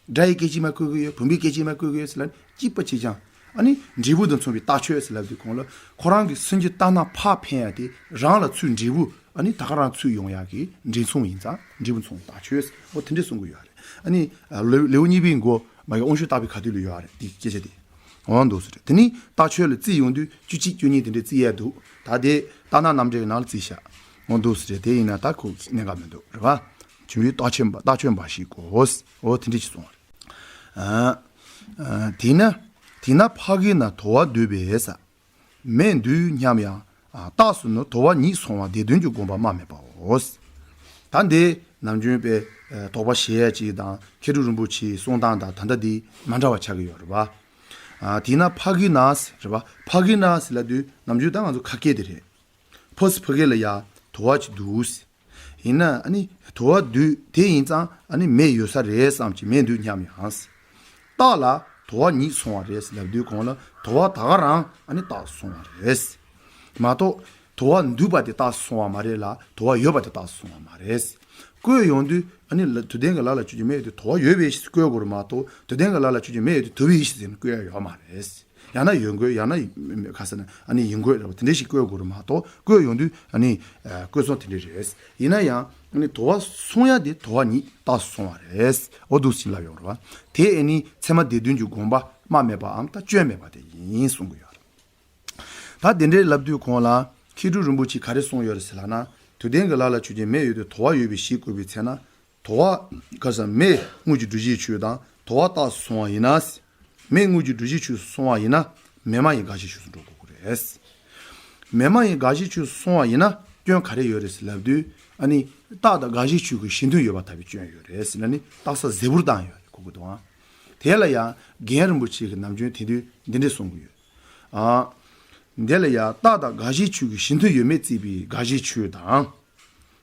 སྒྲ་ཡི་སྐད་ཅིག་མ་བཀོད་ཀྱི་ཡོད། བུམ་པའི་སྐད་ཅིག་མ་བཀོད་ཀྱི་ཡོད་ཟེར་ལབ་ན་གཅིག་པ་གཅིག་རྐྱང་། ཨ་ནི་འབྲས་བུ་དང་མཚུངས་པའི་རྟགས་ཆོས་ཟེར་ལབ་དུས་གོང་ལ་ཁོ་རང་གི་སུན་འབྱིན་རྟག་སྣང་ཕར་འཕེན་ཡ་དེ་རང་ལ་ཚུར་འབྲས་བུ། ཨ་ནི་ད་ག་རང་ཚུར་ཡོང་ཡག་གི་འབྲིང་མཚུངས་ཡིན་ཙང་འབྲས་བུ་མཚུངས་རྟགས་ཆོས་ཟེར། འོ་དེ་འདྲས་གསུང་གི་ཡོད་རེད། ཨ་ནི་ལེའུ་ལེའུ་གཉིས་པའི་མགོ་མ་གི་དབང་ཤུགས་བརྟག་པའི་ཁ་ཐུག་ལ་ཡོད་རེད། དེ་སྐད་ཆ་དེ་འོང་འདུག་ཟེར་རེད། དེ་ནི་རྟགས་ཆོས་ལ་བརྩི་ཡོང་དུས་བཅུ་གཅིག་བཅུ་གཉིས་དེ་འདྲས་བརྩི་ཡས་འདུག་ད་དེ་རྟག་སྣང་རྣམ་འགྲེལ་གྱི་ནང་ལ་བརྩིས་ཤག་འོང་འདུག་ཟེར་རེད། དེ་ཡིན་ན་ད་ཁོ་གནད་འགག་མི་འདུག་རེད་བ། བྱུང་བའི་རྟགས་ཆོས་པ་རྟགས་ཆོས་འབའ་ཞིག་གོ། འོ་དེ་འདྲས་ཅིག་གསུངས་པ་རེད། ཨ། ཨ། དེས་ན། དེས་ན་ཕ་གི་ན་དོར་བ་འདུས་པས་ས། མེད་འདུག་སྙམ་ཡང་། རྟགས་སུ་ནི་དོར་བ་ཉིད་སོང་བ་སྡེ་བདུན་གྱི་དགོངས་པ་སྨྲ་མེད་པའོ། ད་འདི་ནམ་རྒྱུན་པའི་དོགས་པ་བཞེས་ཡ་ཅིག་དང་མཁས་གྲུབ་རིན་པོ་ཆེའི་གསུང་སྟངས་དང་ད་ལྟ་འདི་མ་འདྲ་བ་ཆགས་ཀྱི་ཡོད་རེད་པ། ཨ། དེས་ན་ཕ་གི་ན་ཟེར་རེད་པ། ཕ་གི་ན་ཟེར་ལབ་དུས་ནམ་རྒྱུན་ད་ང་ཚོ་ཁ་སྐད་དེ་རེད། ཕོ་སི་ཕ་གི་ལ་ཡ་དོར་བ་ཅིག་འདུག་ཟེར། ཡིན་ན་ཨ་ནི་དོར་བ་འདུག་དེ་ཡིན་ཙང་ཨ་ནི་མེ་ཡོད་ས་རེད་བསམ་གྱི་མེད་འདུག་སྙམ་ཡང་། རྟགས་ལ་དོར་བ་ཉིད་སོང་བ་རེད་ལབ་དུས་གོང་ལ་དོར་བ་ད་ག་རང་ཨ་ནི་རྟགས་སོང་བ་རེད། མ་གཏོགས་དོར་བ་འདུག་པ་དེ་རྟགས་སོང་བ་མ་རེད་ལ་དོར་བ་ཡོད་པ་དེ་རྟགས་སོང་བ་མ་རེད། བཀོད་ཡོང་དུས་ཨ་ནི་ལ་དུ་ལྡན་གྱི་ལ་ལ་ཆོས་ཅན་མེད་ཡོད་དུས་དོར་བ་ཡོད་པའི་ཕྱིར་བཀོད་དགོས་རེད་མ་གཏོགས་དུ་ལྡན་གྱི་ལ་ལ་ཆོས་ཅན་མེད་ཡོད་དུས་དོར་བའི་ཕྱིར་ཟེར་ནས་བཀོད་ཡ་ཡོད་མ་རེད། ཡང་ན་ཡོད་དགོས། ཡང་ན་ག་ཟེར་ན་ཨ་ནི་ཡིན་དགོས་རེད་པ། དེ་འདྲ་ཞིག་བཀོད་དགོས་རེད་མ་གཏོགས་བཀོད་ཡོང་དུས་ཨ་ནི་བཀོད་སོང་དེ་འདྲ་རེད། ཡིན་ན་ཡང་ཨ་ནི་དོར་བ་སོང་ཡ་དེ་དོར་བ་ཉིད་རྟགས་སུ་སོང་བ་རེད། འོ་འདུག་ཟེར་ལབ་ཡོང་རེད་པ། དེ་ཨ་ནི་ཚད་མ་སྡེ་བདུན་གྱི་དགོངས་པ་སྨྲ་མེད་པའམ་ད་སྐྱོན་མེད་པ་དེ་ཡིན་གསུང་གི་ཡོད་རེད། ད་དེ་འདྲའི་ལབ་དུས་གོང་ལ་མཁས་གྲུབ་རིན་པོ་ཆེས་ག་རེ་གསུངས་ཡོད་རེད་ཟེར་ལབ་ན། དུ་ལྡན་གྱི་ལ་ལ་ཆོས་ཅན་མེད་ཡོད་དུས་དོར་བ་ཡོད་པའི་ཕྱིར་བཀོད་པའི་ཚེ་ན། དོར་བ་ག་ཟེར་མེ་དངོས་ཀྱི་སྒྲུབ་བྱའི་ཆོས་དང་དོར་བ་རྟགས་སུ་སོང་བ་ཡིན་ན། མེ་དངོས་ཀྱི་སྒྲུབ་བྱའི་ཆོས་སུ་སོང་བ་ཡིན་ན་མེ་མ་ཡིན་དགག་བྱའི་ཆོས་སུ་འགྲོ་དགོས་ཀྱི་རེད། མེ་མ་ཡིན་དགག་བྱའི་ཆོས་སུ་སོང་བ་ཡིན་ན་སྐྱོན་ག་རེ་ཡོད་རེད་ཟེར་ལབ་དུས་ཨ་ནི་རྟགས་དང་དགག་བྱའི་ཆོས་ཀྱི་གཞི་མཐུན་ཡོད་པར་ཐལ་བའི་སྐྱོན་ཡོད་རེད་ཟེར་ན་ནི་རྟགས་གསལ་གཟེར་བུར་བཏང་ཡོད་རེད་གོ་གི་འདུག་ཨང་། དེ་ལ་ཡང་རྒན་རིན་པོ་ཆེ་གིས་ནམ་རྒྱུན་དེ་དུས་འདི་འདྲས་གསུང་གི་ཡོད། ཨ། འདི་ལ་ཡང་རྟགས་དང་དགག་བྱའི་ཆོས་ཀྱི་གཞི་མཐུན་ཡོད་མེད་བརྩིས་པའི་དགག་བྱའི་ཆོས་དང་།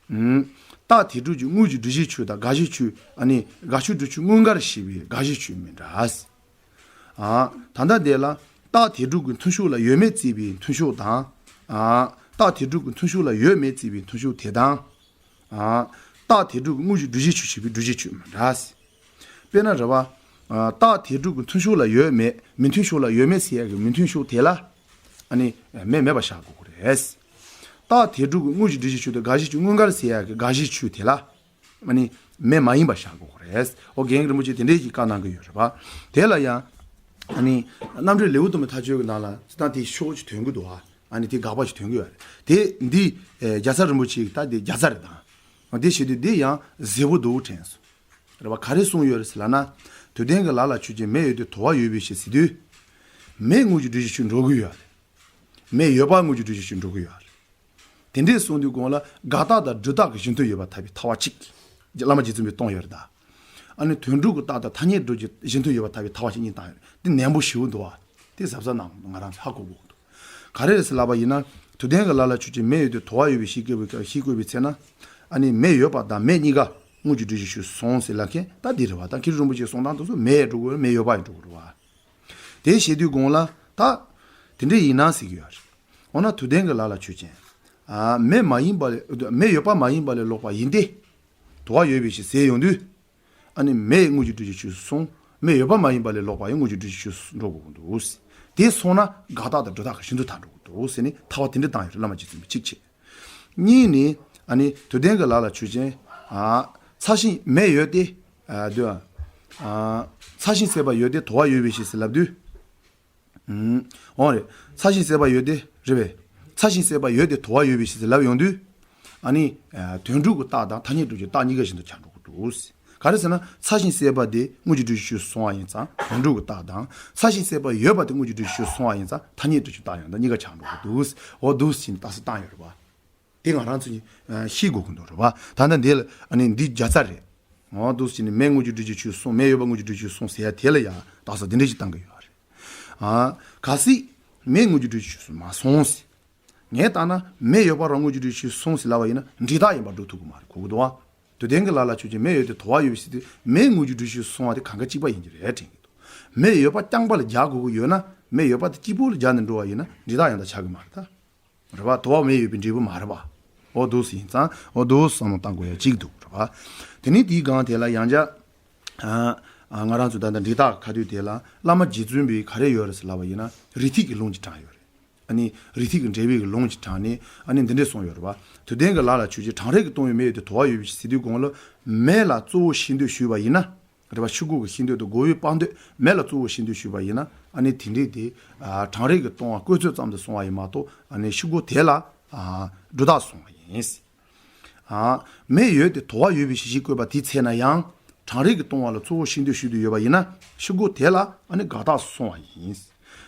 ཨུམ། རྟགས་དེ་སྒྲུབ་ཀྱི་དངོས་ཀྱི་སྒྲུབ་བྱའི་ཆོས་དང་དགག་བྱའི་ཆོས་ཨ་ནི་དགག་ཆོས་སྒྲུབ་ཆོས་དངོས་འགལ་ཞེས་པའི་དགག་བྱའི་ཆོས་མི་འདྲ། ཨ། ད་ལྟ་འདི་ལ་རྟགས་དེ་སྒྲུབ་ཀྱི་མཐུན་ཕྱོགས་ལ་ཡོད་མེད་བརྩིས་པའི་མཐུན་ཕྱོགས་དང་། ཨ། རྟགས་དེ་སྒྲུབ་ཀྱི་མཐུན་ཕྱོགས་ལ་ཡོད་མེད་བརྩིས་པའི་མཐུན་ཕྱོགས་དེ་དང་། ཨ། རྟགས་དེ་སྒྲུབ་ཀྱི་དངོས་ཀྱི་སྒྲུབ་བྱའི་ཆོས་ཞེས་པའི་སྒྲུབ་བྱའི་ཆོས་མི་འདྲ། དཔེར་ན་རེད་བ། ཨ། རྟགས་དེ་སྒྲུབ་ཀྱི་མཐུན་ཕྱོགས་ལ་ཡོད་མེད་མི་མཐུན་ཕྱོགས་ལ་ཡོད་མེད་ཟེར་ཡག་གི་མི་མཐུན་ཕྱོགས་དེ་ལ། ཨ་ནི་མེ་མེད་པ་བཞག་དགོས་ཀྱི་རེད། རྟགས་དེ་སྒྲུབ་ཀྱི་དངོས་ཀྱི་སྒྲུབ་བྱའི་ཆོས་དང་དགག་བྱའི་ཆོས་དངོས་འགལ་ཟེར་ཡག་གི་དགག་བྱའི་ཆོས་དེ་ལ། ཨ་ནི་མེ་མ་ཡིན་པ་བཞག་དགོས་ཀྱི་རེད། འོ་རྒན་རིན་པོ་ཆེས་དེ་འདྲས་ཀྱི་བཀའ་གནང་གི་ཡོད་རེད་བ། དེ་ལ་ཡང་། ཨ་ནི། རྣམ་འགྲེལ་ལེའུ་དུ་མའི་མཐའ་དཔྱོད་ཀྱི་ནང་ལ་ཙི་ཏང་དེའི་ཤོག་ཅིག་ཐོན་གྱི་འདུག་བ། ཨ་ནི་དེ་དགག་པ་ཞིག་ཐོན་གྱི་ཡོད་རེད། དེ་འདི། ཨེ། རྒྱལ་ཚབ་རིན་པོ་ཆེ་གིས་ད་དེ་རྒྱལ་ཚབ་རེད་དང་། འདི་བྱེད་དུས་འདི་ཡང་གཟེར་བུ་འདུག་དྲན་སོང་། རེད་བ། ག་རེ་གསུངས་ཡོད་རེད་ཟེར་ལབ་ན། དུ་ལྡན་གྱི་ལ་ལ་ཆོས་ཅན། མེ་ཡོད་དུས་དོར་བ་ཡོད་པའི་ཕྱིར་ཟེར་དུས། མེ་དངོས་ཀྱི་སྒྲུབ་བྱའི་ཆོས་འགྲོ་གི་ཡོད་རེད། མེ་ཡོད་པ་དངོས་ཀྱི་སྒྲུབ་བྱའི་ཆོས་འགྲོ་གི་ཡོད་རེད། དེ་འདྲས་གསུངས་དུས་གོང་ལ་དགག་རྟགས་དང་སྒྲུབ་རྟགས་ཀྱི་གཞི་མཐུན་ཡོད་པར་ཐལ་བའི་ཐལ་བ་གཅིག་བླ་མ་རྗེ་བཙུན་པས་སྟོན་ཡོད་རེད་ད། ཨ་ནི་དོན་སྒྲུབ་ཀྱི་རྟགས་དང་ཐ་སྙད་སྒྲུབ་ཀྱི་གཞི་མཐུན་ཡོད་པར་ཐལ་བའི་ཐལ་བ་གཅིག་གཉིས་བཏང་ཡོད་རེད། དེ་ནན་པོ་ཞེ་པོ་འདུག་བ། དེ་གཟབ་གཟབ་གནང་། ང་རང་ཧ་གོ་དགོས་ཀྱི་འདུག་ག་རེ་རེད་ཟེར་ལབ་པ་ཡིན་ན། དུ་ལྡན་གྱི་ལ་ལ་ཆོས་ཅན། མེ་ཡོད་དུས་དོར་བ་ཡོད་པའི་ཕྱིར་བཀོད་པའི་ཕྱིར་བཀོད་པའི་ཚེ་ན། ཨ་ནི་མེ་ཡོད་པ་དང་མེ་གཉིས་ཀ་དངོས་ཀྱི་སྒྲུབ་བྱའི་ཆོས་སོང་ཟེར་ལབ་མཁན་ད་འདི་རེད་བ། ད་མཁས་གྲུབ་རིན་པོ་ཆེའི་གསུང་སྟངས་དེ་ཚོ་མེ་ཡང་འགྲོ་གི་ཡོད་རེད། མེ་ཡོད་པ་ཡང་འགྲོ་གི་རེད་བ། དེ་བཤད་དུས་གོང་ལ་ད། དེ་འདྲ་ཡིན་ན་ཟེར་གྱི་ཡོད་རེད། འོ་ན་དུ་ལྡན་གྱི་ལ་ལ་ཆོས་ཅན། ཨ། མེ་མ་ཡིན་པ་ལས། མེ་ཡོད་པ་མ་ཡིན་པ་ལས་ལོག་པ་ཡིན་ཏེ། དོར་བ་ཡོད་པའི་ཕྱིར་ཟེར་ཡོང་དུས། ཨ་ནི་མེ་དངོས་ཀྱི་སྒྲུབ་བྱའི་ཆོས་སུ་སོང་། མེ་ཡོད་པ་མ་ཡིན་པ་ལས་ལོག་པ་ཡང་དངོས་ཀྱི་སྒྲུབ་བྱའི་ཆོས་སུ་འགྲོ་དགོས་ཀྱི་འདུག་དེ་སོང་ན་དགག་རྟགས་དང་སྒྲུབ་རྟགས་ཀྱི་ཤིན་ཏུ་མཐར་འགྲོ་གི་འདུག་ཟེར་ནས་ཐར་པ་དེ་འདྲ་བཏང་ཡོད་རེད། བླ་མ་རྗེ་བཙུན་པས་གཅིག་བྱས། གཉིས་ནི། ཨ་ནི་དུས་ལྡན་གྱི་ལ་ལ་ཆོས་ཅན། ཨ། མཚན་གཞི་མེ་ཡོད་དེ། ཨ། དུས། ཨ། མཚན་གཞི་སྲེད་པ་ཡོད་དེ་དོར་བ་ཡོད་པའི་ཕྱིར་ཟེར་ལབ་དུས། ཨུམ། འོང་རེད། མཚན་གཞི་སྲེད་པ་ཡོད་དེ་རེད་པས། མཚན་གཞི་སྲེད་པ་ཡོད་དེ་དོར་བ་ཡོད་པའི་ཕྱིར་ཟེར་ལབ་ཡོང་དུས། ཨ་ནི། ཨ། དོན་སྒྲུབ་ཀྱི་རྟགས་དང་ཐ་སྙད་སྒྲུབ་ཀྱི་རྟགས་གཉིས་ཀ་བཞིན་དུ་ཆགས་འགྲོ་གི་འདུག། ག་རེ་ཟེར་ན། མཚན་གཞི་སྲེད་པ་དེ་དངོས་ཀྱི་སྒྲུབ་བྱེད་ཆོས་སུ་སོང་བ་ཡིན་ཙང་དོན་སྒྲུབ་ཀྱི་རྟགས་དང་། མཚན་གཞི་སྲེད་པ་ཡོད་པ་དེ་དངོས་ཀྱི་སྒྲུབ་བྱེད་ཆོས་སུ་སོང་བ་ཡིན་ཙང་ཐ་སྙད་སྒྲུབ་ཀྱི་རྟགས་ཡང་དག་གཉིས་ཀ་ཆགས་འགྲོ་གི་འདུག། འོ་འདུག་ཟེར་ནས་རྟགས་གསལ་བཏང་ཡོད་རེད་པ། དེ་ང་རང་ཚོ་གཉིས་ཤེས་དགོས་ཀྱི་འདུག་རེད་པ། ད་ལྟ་འདི་ལ་ཨ་ནི་འདི་བརྒྱ་རྩ་རེད། འོ་འདུག་ཟེར་ནས་མེ་དངོས་ཀྱི་སྒྲུབ་བྱེད་ཆོས་སུ་སོང་། མེ་ཡོད་པ་དངོས་ཀྱི་སྒྲུབ་བྱེད་ཆོས་སུ་སོང་ཟེར་ཡ་དེ་ལ་ཡང་རྟགས་གསལ་འདི་འདྲ་ཞིག་བཏང་གི་ཡོད་རེད། ཨ། གལ་སྲིད་མེ་དངོས་ཀྱི་སྒྲུབ་བྱེད་ཆོས་སུ་མ་སོང་ཟེར། ངས་བལྟས་ན་མེ་ཡོད་པ་རང་དངོས་ཀྱི་སྒྲུབ་བྱེད་ཆོས་སུ་སོང་ཟེར་ལབ་པ་ཡིན་ན་འབྲས་རྟགས་ཡིན་པར་སྒྲུབ་ཐུབ་ཀྱི་མ་རེད། གོ་གི་འདུག་པ། དུས་ལྡན་གྱི་ལ་ལ་ཆོས་ཅན། མེ་ཡོད་དེ་དོར་བ་ཡོད་པའི་ཕྱིར་ཟེར་དུས་མེ་དངོས་ཀྱི་སྒྲུབ་བྱེད་ཆོས་སུ་སོང་བ་དེ་གང་ག་གཅིག་པ་ཡིན་གྱི་རེད་དྲན་གྱི་འདུག། མེ་ཡོད་པ་རྐྱང་པ་ལ་རྒྱག་དགོས་ཀྱི་ཡོད་ན་མེ་ཡོད་པ་དེ་གཅིག་པོ་ལ་རྒྱག་ནས་འགྲོ་བ་ཡིན་ན་འབྲས་རྟགས་ཡང་དག་ཆགས་ཀྱི་མ་རེད་ད། རེད་པ། དོར་བ་མེ་ཡོད་པའི་འབྲས་བུ་མ་རེད་པ། འོ་འདུག་ཟེར་ཡིན་ཙང་འོ་འདུག་བསམ་བློ་བཏང་དགོས་ཡ་གཅིག་འདུག། རེད་པ། དེ་ནས་དེའི་སྒང་དེ་ལ་ཡང་བསྐྱར། ཨ། ཨ། ང་རང་ཚོ་ད་ལྟ་འབྲས་རྟགས་ཁ་ཐུག་དེ་ལ་བླ་མ་རྗེ་བཙུན་པས་ག་རེ་ཡོད་རེད་ཟེར་ལབ་པ་ཡིན་ན་རིགས་ཐིགས་ཀྱི་ལུང་ཅིག་དྲངས་ཡོད་རེད། ཨ་ནི་རིགས་ཐིགས་ཀྱི་འགྲེལ་པའི་ལུང་ཅིག་དྲངས་ནས་ཨ་ནི་འདི་འདྲས་གསུངས་ཡོད་རེད་པ། དུས་ལྡན་གྱི་ལ་ལ་ཆོས་ཅན། གྲང་རེག་གི་ལྟུང་བས་མེ་ཡོད་དེ་དོར་བ་ཡོད་པའི་ཕྱིར་ཟེར་དུས་གོང་ལ་མེ་ལ་གཙོ་བོ་ཤེས་འདོད་ཞུས་པ་ཡིན་ན། རེད་པ། ཤུ་གུ་གི་ཤེས་འདོད་དང་རྒོལ་བའི་སྤང་འདོད། མེ་ལ་གཙོ་བོ་ཤེས་འདོད་ཞུས་པ་ཡིན་ན་ཨ་ནི་དེ་འདྲས་དེ། ཨ། གྲང་རེག་གི་ལྟུང་བ་བཀོད་ཚོད་ཙམ་དུ་སོང་བ་ཡིན་མ་གཏོགས་ཨ་ནི་ཤུ་གུ་དེ་ལ། ཨ། སྒྲུབ་རྟགས་སོང་བ་ཡིན། ཨ། མེ་ཡོད་དེ་དོར་བ་ཡོད་པའི་ཕྱིར་ཞེས་བཀོད་པ་དེའི་ཚེ་ན་ཡང་གྲང་རེག་གི་ལྟུང་བ་ལ་གཙོ་བོ་ཤེས་འདོད་ཞུ་འདོད་ཡོད་པ་ཡིན་ན་ཤུ་གུ་དེ་ལ་ཨ་ནི་དགག་རྟགས་སུ་སོང་བ་ཡིན།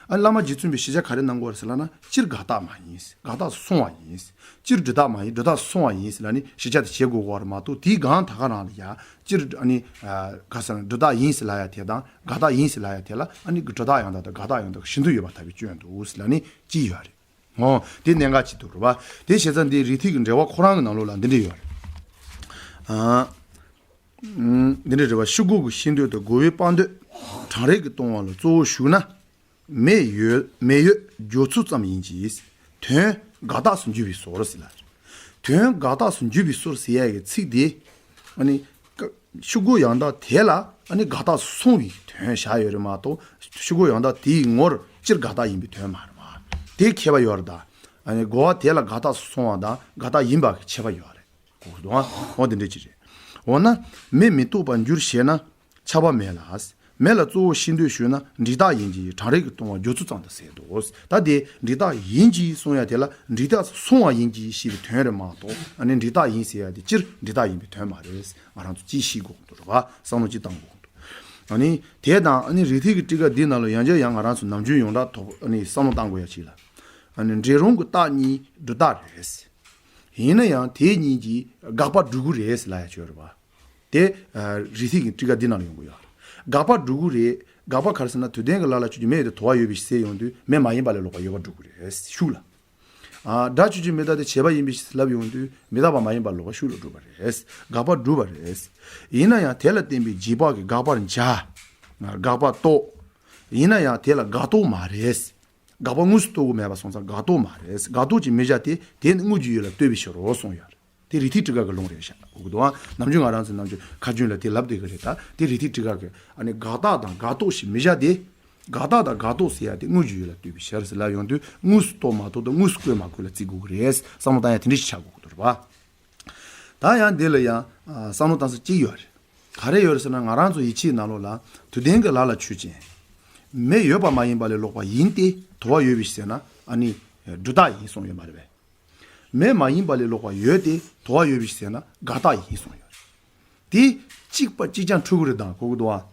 ཨ་ནི་བླ་མ་རྗེ་བཙུན་པས་ཞིབ་ཆ་ག་རེ་གནང་དགོས་རེད་ཟེར་ལབ་ན། སྤྱིར་དགག་རྟགས་མ་ཡིན། དགག་རྟགས་སུ་སོང་བ་ཡིན། སྤྱིར་སྒྲུབ་རྟགས་མ་ཡིན། སྒྲུབ་རྟགས་སུ་སོང་བ་ཡིན་ཟེར་ལབ་ནས་ཞིབ་ཆ་དེ་བྱེད་དགོས་ཀྱི་ཡོད་རེད་མ་གཏོགས་དེའི་སྒང་ད་ག་རང་ལ་ཡ་སྤྱིར་ཨ་ནི། ཨ། ག་ཟེར་ན། སྒྲུབ་རྟགས་ཡིན་ཟེར་ལབ་ཡ་དེ་དང་དགག་རྟགས་ཡིན་ཟེར་ལབ་ཡ་དེ་ལ་ཨ་ནི་སྒྲུབ་རྟགས་ཡང་དག་དང་དགག་རྟགས་ཡང་དག་ཤིན་ཏུ་ཡོད་པར་ཐལ་བའི་སྐྱོན་འདུག་ཟེར་ལབ་ནས་ཅི་ཡོད་རེད། འོ། དེ་གནད་འགག་ཅིག་འདུག་རེད་པ། དེ་བྱས་ཙང་འདི་རིགས་ཐིགས་ཀྱི་འགྲེལ་པ་ཁོ་རང་གི་ནང་ལོགས་ལ་འདི་འདྲ་ཡོད་རེད། ཨ། ཨུམ། འདི་འདྲ་རེད་པ། ཤུ་གུ་གི་ཤེས་འདོད་དང་རྒོལ་བའི་སྤང་འདོད། གྲང་རེག་གི་ལྟུང་བ་ལ་གཙོ་བོ་ཞུགས་ན། མེ་ཡོད་མེ་ཡོད་བརྗོད་ཚུལ་ཙམ་ཡིན་གྱི། དོན་དགག་རྟགས་སུ་འགྱུར་བའི་ཟོར་ཟེར་ལ། དོན་དགག་རྟགས་སུ་འགྱུར་བའི་ཟོར་ཟེར་ཡ་གི་ཚིག་དེ། ཨ་ནི། ཤུ་གུ་ཡང་དག་དེ་ལ་ཨ་ནི་དགག་རྟགས་སུ་སོང་བའི་དོན་བཞག་ཡོད་རེད་མ་གཏོགས་ཤུ་གུ་ཡང་དག་དེའི་ངོར་སྤྱིར་དགག་རྟགས་ཡིན་པའི་དོན་མ་རེད་པ། དེ་ཁྱད་པར་ཡོད་རེད་ད། ཨ་ནི་རྒོལ་བ་དེ་ལ་དགག་རྟགས་སུ་སོང་བ་དང་དགག་རྟགས་ཡིན་པ་གི་ཁྱད་པར་ཡོད་རེད། གོ་གི་འདུག་ཨ། འོ་དེ་འདྲ་ཅིག་རེད། འོ་ན་མེ་མི་རྟོགས་པར་འགྱུར་ཞེ་ན། ཆགས་པ་མེད་ལ། མེ་ལ་གཙོ་བོ་ཤེས་འདོད་ཞུས་ན་འབྲས་རྟགས་ཡིན་གྱི། གྲང་རེག་གི་ལྟུང་བ་བརྗོད་ཚུལ་ཙམ་དུ་ཟད་དོ། ད་དེ་འབྲས་རྟགས་ཡིན་གྱི་གསུང་ཡ་དེ་ལ་འབྲས་རྟགས་སུ་སོང་བ་ཡིན་གྱི་ཞེས་པའི་དོན་རེད་མ་གཏོགས་ཨ་ནི་འབྲས་རྟགས་ཡིན་ཟེར་ཡ་དེ་སྤྱིར་འབྲས་རྟགས་ཡིན་པའི་དོན་མ་རེད། ང་རང་ཚོ་ཅིག་ཤེས་དགོས་ཀྱི་འདུག་རེད་པ། བསམ་བློ་ཅིག་བཏང་དགོས་ཀྱི་འདུག། ཨ་ནི་དེ་དང་ཨ་ནི་རིགས་ཐིགས་ཀྱི་ཊཱི་ཀ་འདི་ནང་ལ་ཡང་བསྐྱར་ཡང་ང་རང་ཚོ་ནམ་རྒྱུན་ཡོངས་གྲགས་ཐོག་ཨ་ནི་བསམ་བློ་བཏང་དགོས་ཡ་ཅིག་ལ། ཨ་ནི་འབྲས་རུང་གི་རྟགས་གཉིས་སྒྲུབ་རྟགས་རེད། ཡིན་ན་ཡང་དེ་གཉིས་ཀྱིས་དགག་པ་སྒྲུབ་ཀྱི་རེད་ལབ་ཡ་ཅིག་ཡོད་རེད་པ། དེ། ཨ། རིགས་ཐིགས་ཀྱི་ཊཱི་ཀ་འདི་ནང་ལ་ཡོང་གི་ཡོད། དགག་པ་སྒྲུབ་ཀྱི་རེད། དགག་པ་ག་རེ་ཟེར་ན། དུས་ལྡན་གྱི་ལ་ལ་ཆོས་ཅན། མེ་ཡོད་དེ་དོར་བ་ཡོད་པའི་ཕྱིར་ཟེར་ཡོང་དུས་མེ་མ་ཡིན་པ་ལས་ལོག་པ་ཡོད་པར་སྒྲུབ་ཀྱི་རེད། ཤུགས་ལ། ཨ། སྒྲ་ཆོས་ཅན། མི་རྟག་སྟེ། བྱས་པ་ཡིན་པའི་ཕྱིར་ལབ་ཡོང་དུས་མི་རྟག་པ་མ་ཡིན་པ་ལོག་པ་ཤུགས་ལ་སྒྲུབ་པ་རེད། དགག་པ་སྒྲུབ་པ་རེད། ཡིན་ན་ཡང་དེ་ལ་བརྟེན་པའི་རྗེས་དཔག་གིས་དགག་པར་བྱ། དགག་པ་རྟོགས། ཡིན་ན་ཡང་དེ་ལ་དགག་རྟོགས་མ་རེད། དགག་པ་དངོས་སུ་རྟོགས་ཀྱི་མེད་པ་སོང་ཙང་དགག་རྟོགས་མ་རེད། དགག་རྟོགས་ཀྱིས་མི་བྱ་སྟེ། དེ་ནི་དངོས་ཀྱི་ཡུལ་ལ་ལྟོས་པའི་ཕྱིར་རོ་གསུངས་ཡོད་རེད། དེ་རིགས་ཐིགས་ཊཱི་ཀ་གི་ལུང་རེད་ཤག། གོ་གི་འདུག་ཨ། ནམ་རྒྱུན་ང་རང་ཚོས་ནམ་རྒྱུན་ཁ་རྒྱུན་ལ་དེ་ལབ་བསྡད་ཀྱི་རེད་ད། དེ་རིགས་ཐིགས་ཊཱི་ཀ་གི་ཨ་ནི་དགག་རྟགས་དང་དགག་རྟོགས་ཞེས་མི་བྱ་སྟེ། དགག་རྟགས་དང་དགག་རྟོགས་ཟེར་ཡ་དེ་དངོས་ཀྱི་ཡུལ་ལ་ལྟོས་པའི་ཕྱིར་ཟེར་ལབ་ཡོང་དུས་དངོས་སུ་རྟོགས་མ་རྟོགས་དང་དངོས་སུ་བཀོད་མ་བཀོད་ལ་བརྩི་དགོས་ཀྱི་རེད། བསམ་བློ་བཏང་ཡ་དེ་འདྲ་ཞིག་ཆགས་དགོས་ཀྱི་འདུག་རེད་པ། ད་ཡང་འདི་ལ་ཡང་བསམ་བློ་བཏང་ས་གཅིག་ཡོད་རེད། ག་རེ་ཡོད་རེད་ཟེར་ན། ང་རང་ཚོ་ཡིད་ཆེས་ནང་ལོགས་ལ་དུས་ལྡན་གྱི་ལ་ལ་ཆོས་ཅན། མེ་ཡོད་པ་མ་ཡིན་པ་ལས་ལོག་པ་ཡིན་ཏེ་དོར་བ་ཡོད་པའི་ཕྱིར་ཟེར་ན་ཨ་ནི་སྒྲུབ་རྟགས་ཡིན་གསུངས་ཡོད་མ་རེད་པས། མེ་མ་ཡིན་པ་ལས་ལོག་པ་ཡོད་དེ་དོར་བ་ཡོད་པའི་ཕྱིར་ཟེར་ན་དགག་རྟགས་ཡིན་གསུངས་ཡོད་རེད། དེ་གཅིག་པ་གཅིག་རྐྱང་འཁྲུལ་གྱི་རེད་དང་། གོ་གི་འདུག་ཨ།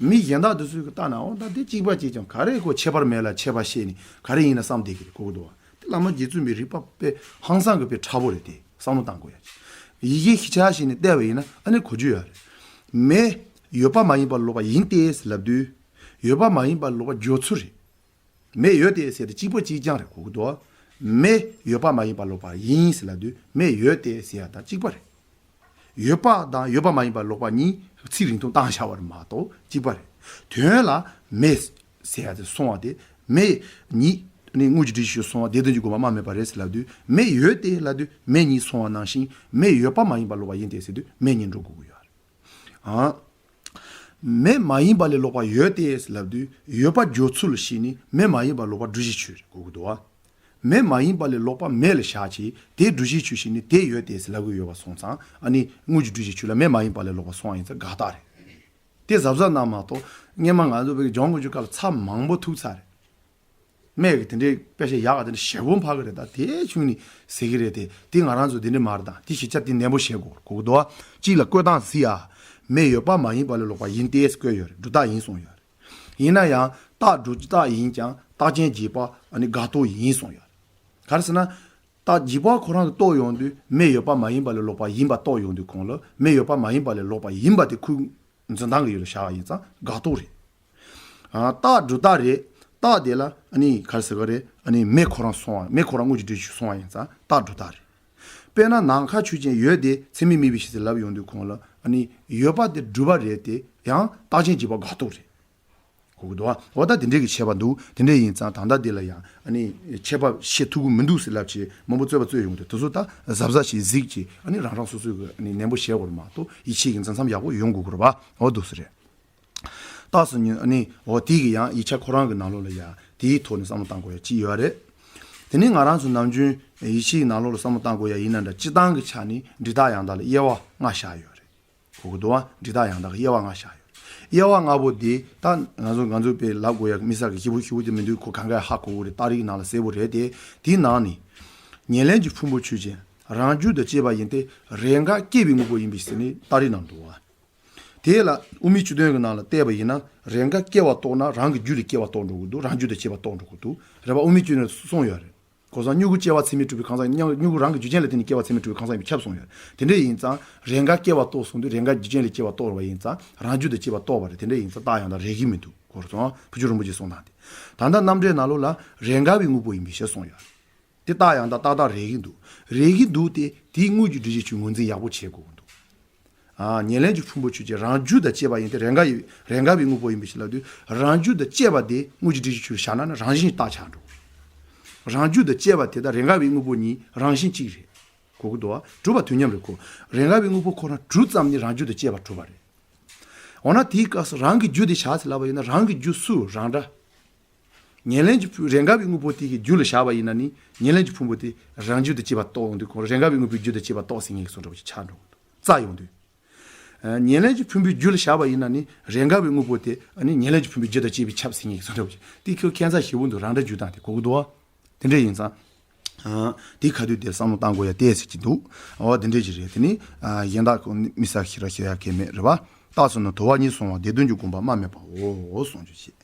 མི་གཞན་དག་དེ་ཚོས་ཀྱི་ལྟ་ན་འོ་ད་དེ་གཅིག་པ་གཅིག་རྐྱང་ག་རེ་ཁོ་ཁྱད་པར་མེད་ལ་ཁྱད་པར་བཤད་ནས་ག་རེ་ཡིན་ན་བསམ་བསྡད་ཀྱི་རེད། གོ་གི་འདུག་ཨ། དེ་བླ་མ་རྗེ་བཙུན་པའི་རིགས་པ་དཔེ་ཧང་སང་གི་དཔེ་ཕྲ་པོ་རེད་དེ། བསམ་བློ་བཏང་དགོས་ཡ་ཅིག། ཡི་གེ་ཤེས་བྱ་བྱས་ནས་བལྟས་པ་ཡིན་ན་ཨ་ནི་གོ་རྒྱུ་ཡོད་རེད། མེ་ཡོད་པ་མ་ཡིན་པར་ལོག་པ་ཡིན་ཏེ་ཟེར་ལབ་དུས་ཡོད་པ་མ་ཡིན་པར་ལོག་པ་བརྗོད་ཚུལ་རེད། མེ་ཡོད་དེ་ཟེར་དེ་གཅིག་པ་གཅིག་རྐྱང་རེད། གོ་གི་འདུག་ཨ། མེ་ཡོད་པ་མ་ཡིན་པར་ལོག་པ་ཡིན་ཟེར་ལབ་དུས་མེ་ཡོད་དེ་ཟེར་ཡ་དང་གཅིག་པ་རེད། ཡོད་པ་དང་ཡོད་པ་མ་ཡིན་པར་ལོག་པ་གཉིས་ཚིག་རིང་ཐུང་བཏང་བཞག་པ་རེད་མ་གཏོགས་གཅིག་པ་རེད། དོན་ལ་མེ་ཟེར་ཡ་དེ་སོང་བ་དེ་མེ་ཉིད་ནི་དངོས་ཀྱི་སྒྲུབ་བྱེད་ཆོས་སོང་བ་དེ་དོན་གྱི་དགོངས་པ་སྨྲ་མེད་པ་རེད་ཟེར་ལབ་དུས་མེ་ཡོད་དེ་ལབ་དུས་མེ་གཉིས་སོང་བ་ནང་བཞིན་མེ་ཡོད་པ་མ་ཡིན་པར་ལོག་པ་ཡིན་ཏེ་ཟེར་དུས་མེ་གཉིས་འགྲོ་དགོས་ཀྱི་ཡོད་རེད། ཨ། མེ་མ་ཡིན་པ་ལས་ལོག་པ་ཡོད་དེ་ལབ་དུས་ཡོད་པ་བརྗོད་ཚུལ་ལ་གཞིགས་ནས་མེ་མ་ཡིན་པ་ལོག་པ་སྒྲུབ་བྱའི་ཆོས་རེད་གོ་གི་འདུག་བ། མེ་མ་ཡིན་པ་ལས་ལོག་པ་མེ་ལ་བཞག་བྱས་དེ་སྒྲུབ་བྱའི་ཆོས་བྱས་ནས་དེ་ཡོད་དེ་ལབ་གི་ཡོད་པ་སོང་ཙང་ཨ་ནི་དངོས་ཀྱི་སྒྲུབ་བྱའི་ཆོས་ལ་མེ་མ་ཡིན་པ་ལས་ལོག་པ་སོང་བ་ཡིན་ཙང་དགག་རྟགས་རེད། དེ་གཟབ་གཟབ་གནང་མ་གཏོགས་སྔོན་མ་ང་ཚོ་བོད་ཀྱི་སྦྱོང་དགོས་རྒྱུ་སྐབས་ལ་ཚབ་མང་པོ་ཐུག་ཚར་རེད། སྨྲས་ཀྱི་དེ་འདྲའི་དཔེ་ཆ་ཡག་ག་དེ་འདྲ་ཞེ་པོ་འཕག་གི་རེད། ད་དེ་ཆུང་ནི་ཟེར་གི་རེད་དེ། དེ་ང་རང་ཚོ་དེ་འདྲ་མ་རེད། ད་དེ་ཞིབ་ཆ་དེ་ནན་པོ་བཤད་དགོས་གོ་གི་འདུག་བ། གཅིག་ལ་བཀོད་སྟངས་གཟིགས་ཨ། མེ་ཡོད་པ་མ་ཡིན་པ་ལས་ལོག་པ་ཡིན་ཏེ་བཀོད་ཡོད་རེད། སྒྲུབ་རྟགས་ཡིན་གསུངས་ཡོད་རེད། ཡིན་ན་ཡང་རྟགས་སྒྲུབ་རྟགས་ཡིན་ཀྱང་རྟགས་ཅན་རྗེས་དཔག་ཨ་ནི་དགག་རྟོག་ཡིན་གསུངས་ཡོད་རེད། ག་རེ་ཟེར་ན། རྟགས་རྗེས་དཔག་ཁོ་རང་དུ་རྟོགས་ཡོང་དུས་མེ་ཡོད་པ་མ་ཡིན་པ་ལས་ལོག་པ་ཡིན་པ་རྟོགས་ཡོང་དུས་གོང་ལ་མེ་ཡོད་པ་མ་ཡིན་པ་ལས་ལོག་པ་ཡིན་པ་དེ་ཁོའི་འཛིན་སྟངས་ཀྱི་ཡུལ་ལ་བཞག་པ་ཡིན་ཙང་དགག་རྟོག་རེད། ཨ། རྟགས་སྒྲུབ་རྟགས་རེད། རྟགས་དེ་ལ་ཨ་ནི་ག་རེ་ཟེར་ག་རེད། ཨ་ནི་མེ་ཁོ་རང་སོང་བ། མེ་ཁོ་རང་དངོས་ཀྱི་སྒྲུབ་བྱེད་སོང་བ་ཡིན་ཙང་རྟགས་སྒྲུབ་རྟགས་རེད། དཔེར་ན་ནམ་མཁའ་ཆོས་ཅན་ཡོད་དེ་ཚད་མས་དམིགས་པའི་ཕྱིར་ཟེར་ལབ་ཡོང་དུས་གོང་ལ་ཨ་ནི་ཡོད་པ་དེ་སྒྲུབ་པ་རེད་དེ་ཡང་རྟགས་ཅན་རྗེས་དཔག་དགག་རྟོག་རེད། གོ་གི་འདུག་བ། འོ་ད་དེ་འདྲའི་གི་ཁྱད་པར་འདུག་དེ་འདྲ་ཡིན་ཙང་ད་ལྟ་འདི་ལ་ཡང་ཨ་ནི་ཁྱད་པར་བཤད་ཐུབ་ཀྱི་མི་འདུག་ཟེར་ལབ་བྱས་མང་པོ་རྩོད་པ་རྩོད་ཡོང་དུས་དེ་ཚོ་ད་གཟབ་གཟབ་ཞིག་གཟིགས་བྱས་ཨ་ནི་རང་རང་སོ་སོའི་གི་ཨ་ནི་ནན་པོ་བཤད་དགོས་རེད་མ་གཏོགས་ཡིད་ཆེས་ཀྱི་འཛིན་མཚམས་ཡག་པོ་ཡོང་དགོས་ཀྱི་རེད་པ། འོ་འདུག་ཟེར་རེད། རྟགས་སུ་ཉོན། ཨ་ནི་འོ་དེ་གི་ཡང་ཡིག་ཆ་ཁོ་རང་གི་ནང་ལོགས་ལ་ཡང་དེའི་ཐོག་ནས་བསམ་བློ་བཏང་དགོས་ཡ་ཅིག་ཡོད་རེད། དེ་ནས་ང་རང་ཚོ་ནམ་རྒྱུན་ཡིད་ཆེས་ཀྱི་ནང་ལོགས་ལ་བསམ་བློ་བཏང་དགོས་ཡ་ཡིན་ན་འདྲ། སྤྱིར་བཏང་གི་ཆ་ནས་འབྲས་རྟགས་ཡང་དག་ལ་དབྱེ་བ་ལྔ་བཞག་ཡོད་རེད། གོ་གི་འདུག་བ། འབྲས་རྟགས་ཡང་དག་གི་དབྱེ་བ་ལྔ་བཞག་ཡོད། དབྱེ་བ་ལྔ་པོ་དེ་ད་ང་ཚོ་ང་ཚོ་དཔེ་ལབ་དགོས་ཡ་དམིགས་བསལ་གྱི་ཞིབ་པོ་ཞིབ་པོ་དེ་མི་འདུག་ཁོ་གང་ག་ཧ་གོ་གི་རེད། རྟགས་རིགས་ནང་ལ་གསལ་པོ་རེད་དེ། དེའི་ནང་ནས་ཉེར་ལེན་གྱི་ཕུང་པོ་ཆོས་ཅན། རང་རྒྱུ་དང་བཅས་པ་ཡིན་ཏེ་རེས་འགའ་སྐྱེ་བའི་དངོས་པོ་ཡིན་པའི་ཕྱིར་ཟེར་ནས་རྟགས་རིགས་ནང་འདུག་བ། དེ་ལ་དབུ་མའི་སྤྱི་དོན་གྱི་ནང་ལ་བལྟས་པ་ཡིན་ན་རེས་འགའ་སྐྱེ་བ་རྟོགས་ན་རང་གི་རྒྱུ་ལས་སྐྱེ་བ་རྟོགས་འགྲོ་གི་འདུག་རང་རྒྱུ་དང་བཅས་པ་རྟོགས་འགྲོ་གི་འདུག་རེད་པ། དབུ་མའི་སྤྱི་དོན་སོང་ཡོད་རེད། གོ་སོང་། མྱུ་གུ་སྐྱེ་བ་ཚད་མས་གྲུབ་པའི་ཁམས་སངས། མྱུ་མྱུ་གུ་རང་གི་རྒྱུ་རྐྱེན་ལ་བརྟེན་ནས་སྐྱེ་བ་ཚད་མས་གྲུབ་པའི་ཁམས་སངས་ཡིན་པས་ཁྱབ་སོང་ཡོད། དེ་འདྲ་ཡིན་ཙང་རེས་འགའ་སྐྱེ་བ་རྟོགས་སོང་དུས་རེས་འགའ་རྒྱུ་རྐྱེན་ལས་སྐྱེ་བ་རྟོགས་པ་ཡིན་ཙང་རང་རྒྱུ་དང་བཅས་པ་རྟོགས་པ་རེད། དེ་འདྲ་ཡིན་ཙང་རྟགས་ཡང་དག་རེག་གི་མི་འདུག་གོ་སོང་། ཕུར་ཆུང་རིན་པོ་ཆེས་གསུངས་སྟངས་དེ། ད་ལྟ་རྣམ་འགྲེལ་ནང་ལོགས་ལ་རེས་འགའ་བའི་དངོས་པོ་ཡིན་པའི་ཕྱིར་གསུངས་ཡོད། དེ་རྟགས་ཡང་དག་ཏག་ཏག་རེག་གི་འདུག་རེག་གི་འདུག་སྟེ་དེའི་དངོས་ཀྱི་སྒྲུབ་བྱེད་ཆོས་ངོས་འཛིན་ཡག་པོ་བྱེད་དགོས་ཀྱི་འདུག་ཨ། ཉེར་ལེན་གྱི་ཕུང་པོ་ཆོས་ཅན། རང་རྒྱུ་དང་བཅས་པ་ཡིན་ཏེ། རེས་འགའ་ཡི་རེས་འགའ་བའི་དངོས་པོ་ཡིན་པའི་ཕྱིར་ལབ་དུས་རང་རྒྱུ་དང་བཅས་པ་དེ་དངོས་ཀྱི་སྒྲུབ་བྱེད་ཆོས་བཞག་ན་ནི་རང་བཞིན་རྟགས་ཆགས་འགྲོ། རང་རྒྱུ་དང་བཅས་པ་དེ་དང་རེས་འགའ་བའི་དངོས་པོ་གཉིས་རང་བཞིན་གཅིག་རེད། གོ་གི་འདུག་བ། གྲུབ་པ་དུས་མཉམ་རེད་ཁོ། རེས་འགའ་བའི་དངོས་པོ་ཁོ་རང་གྲུབ་ཙམ་ནི་རང་རྒྱུ་དང་བཅས་པ་གྲུབ་པ་རེད། འོ་ན་དེའི་སྐབས་སུ་རང་གི་རྒྱུ་དེ་བཞག་ཟེར་ལབ་པ་ཡིན་ན་རང་གི་རྒྱུ་སུ་རང་འདྲ། ཉེར་ལེན་གྱི་ཕུང་རེས་འགའ་བའི་དངོས་པོ་དེ་གི་རྒྱུ་ལ་བཞག་པ་ཡིན་ན་ནི་ཉེར་ལེན་གྱི་ཕུང་པོ་དེ་རང་རྒྱུ་དང་བཅས་པ་རྟོགས་ཡོང་དུས་ཁོང་རེས་འགའ་བའི་དངོས་པོའི་རྒྱུ་དང་བཅས་པ་རྟོགས་ཟེར་མཁན་གྱི་བཟོ་འདྲ་བོ་ཅིག་ཆགས་འགྲོ་གི་འདུག་རྩ་ཡོང་དུས། ཨ། ཉེར་ལེན་གྱི་ཕུང་པོའི་རྒྱུ་ལ་བཞག་པ་ཡིན་ན་ནི་རེས་འགའ་བའི་དངོས་པོ་དེ་ཨ་ནི་ཉེར་ལེན་གྱི་ཕུང་པོའི་རྒྱུ་དང་བཅས་པས་ཁྱབ་ཟེར་མཁན་གྱི་བཟོ་འདྲ་བོ་ཅིག་དེ་ཁོ་ཁྱད་མཚར་ཞེ་པོ་འདུག་རང་འདྲ་འཇུག་སྟངས་དེ་གོ་གི་འདུག་བ། དེ་འདྲ་ཡིན་ཙང་། ཨ། དེའི་ཁ་ཐུག་དེར་བསམ་བློ་བཏང་དགོས་ཡ་ཏོག་ཙམ་ཅིག་འདུག་འོ་དེ་འདྲ་ཅིག་རེད། དེ་ནི། ཨ། གཞན་དག་ཁོ་ནི་དམིགས་བསལ་ཞེ་དྲག་ཤོད་ཡ་གང་ཡང་མེད་རེད་བ། རྟགས་སུ་ནི་དོར་བ་ཉིད་སོང་བ་སྡེ་བདུན་གྱི་དགོངས་པ་རྨ་མེད་པའོ་གསུངས་རྒྱུ་བྱེད།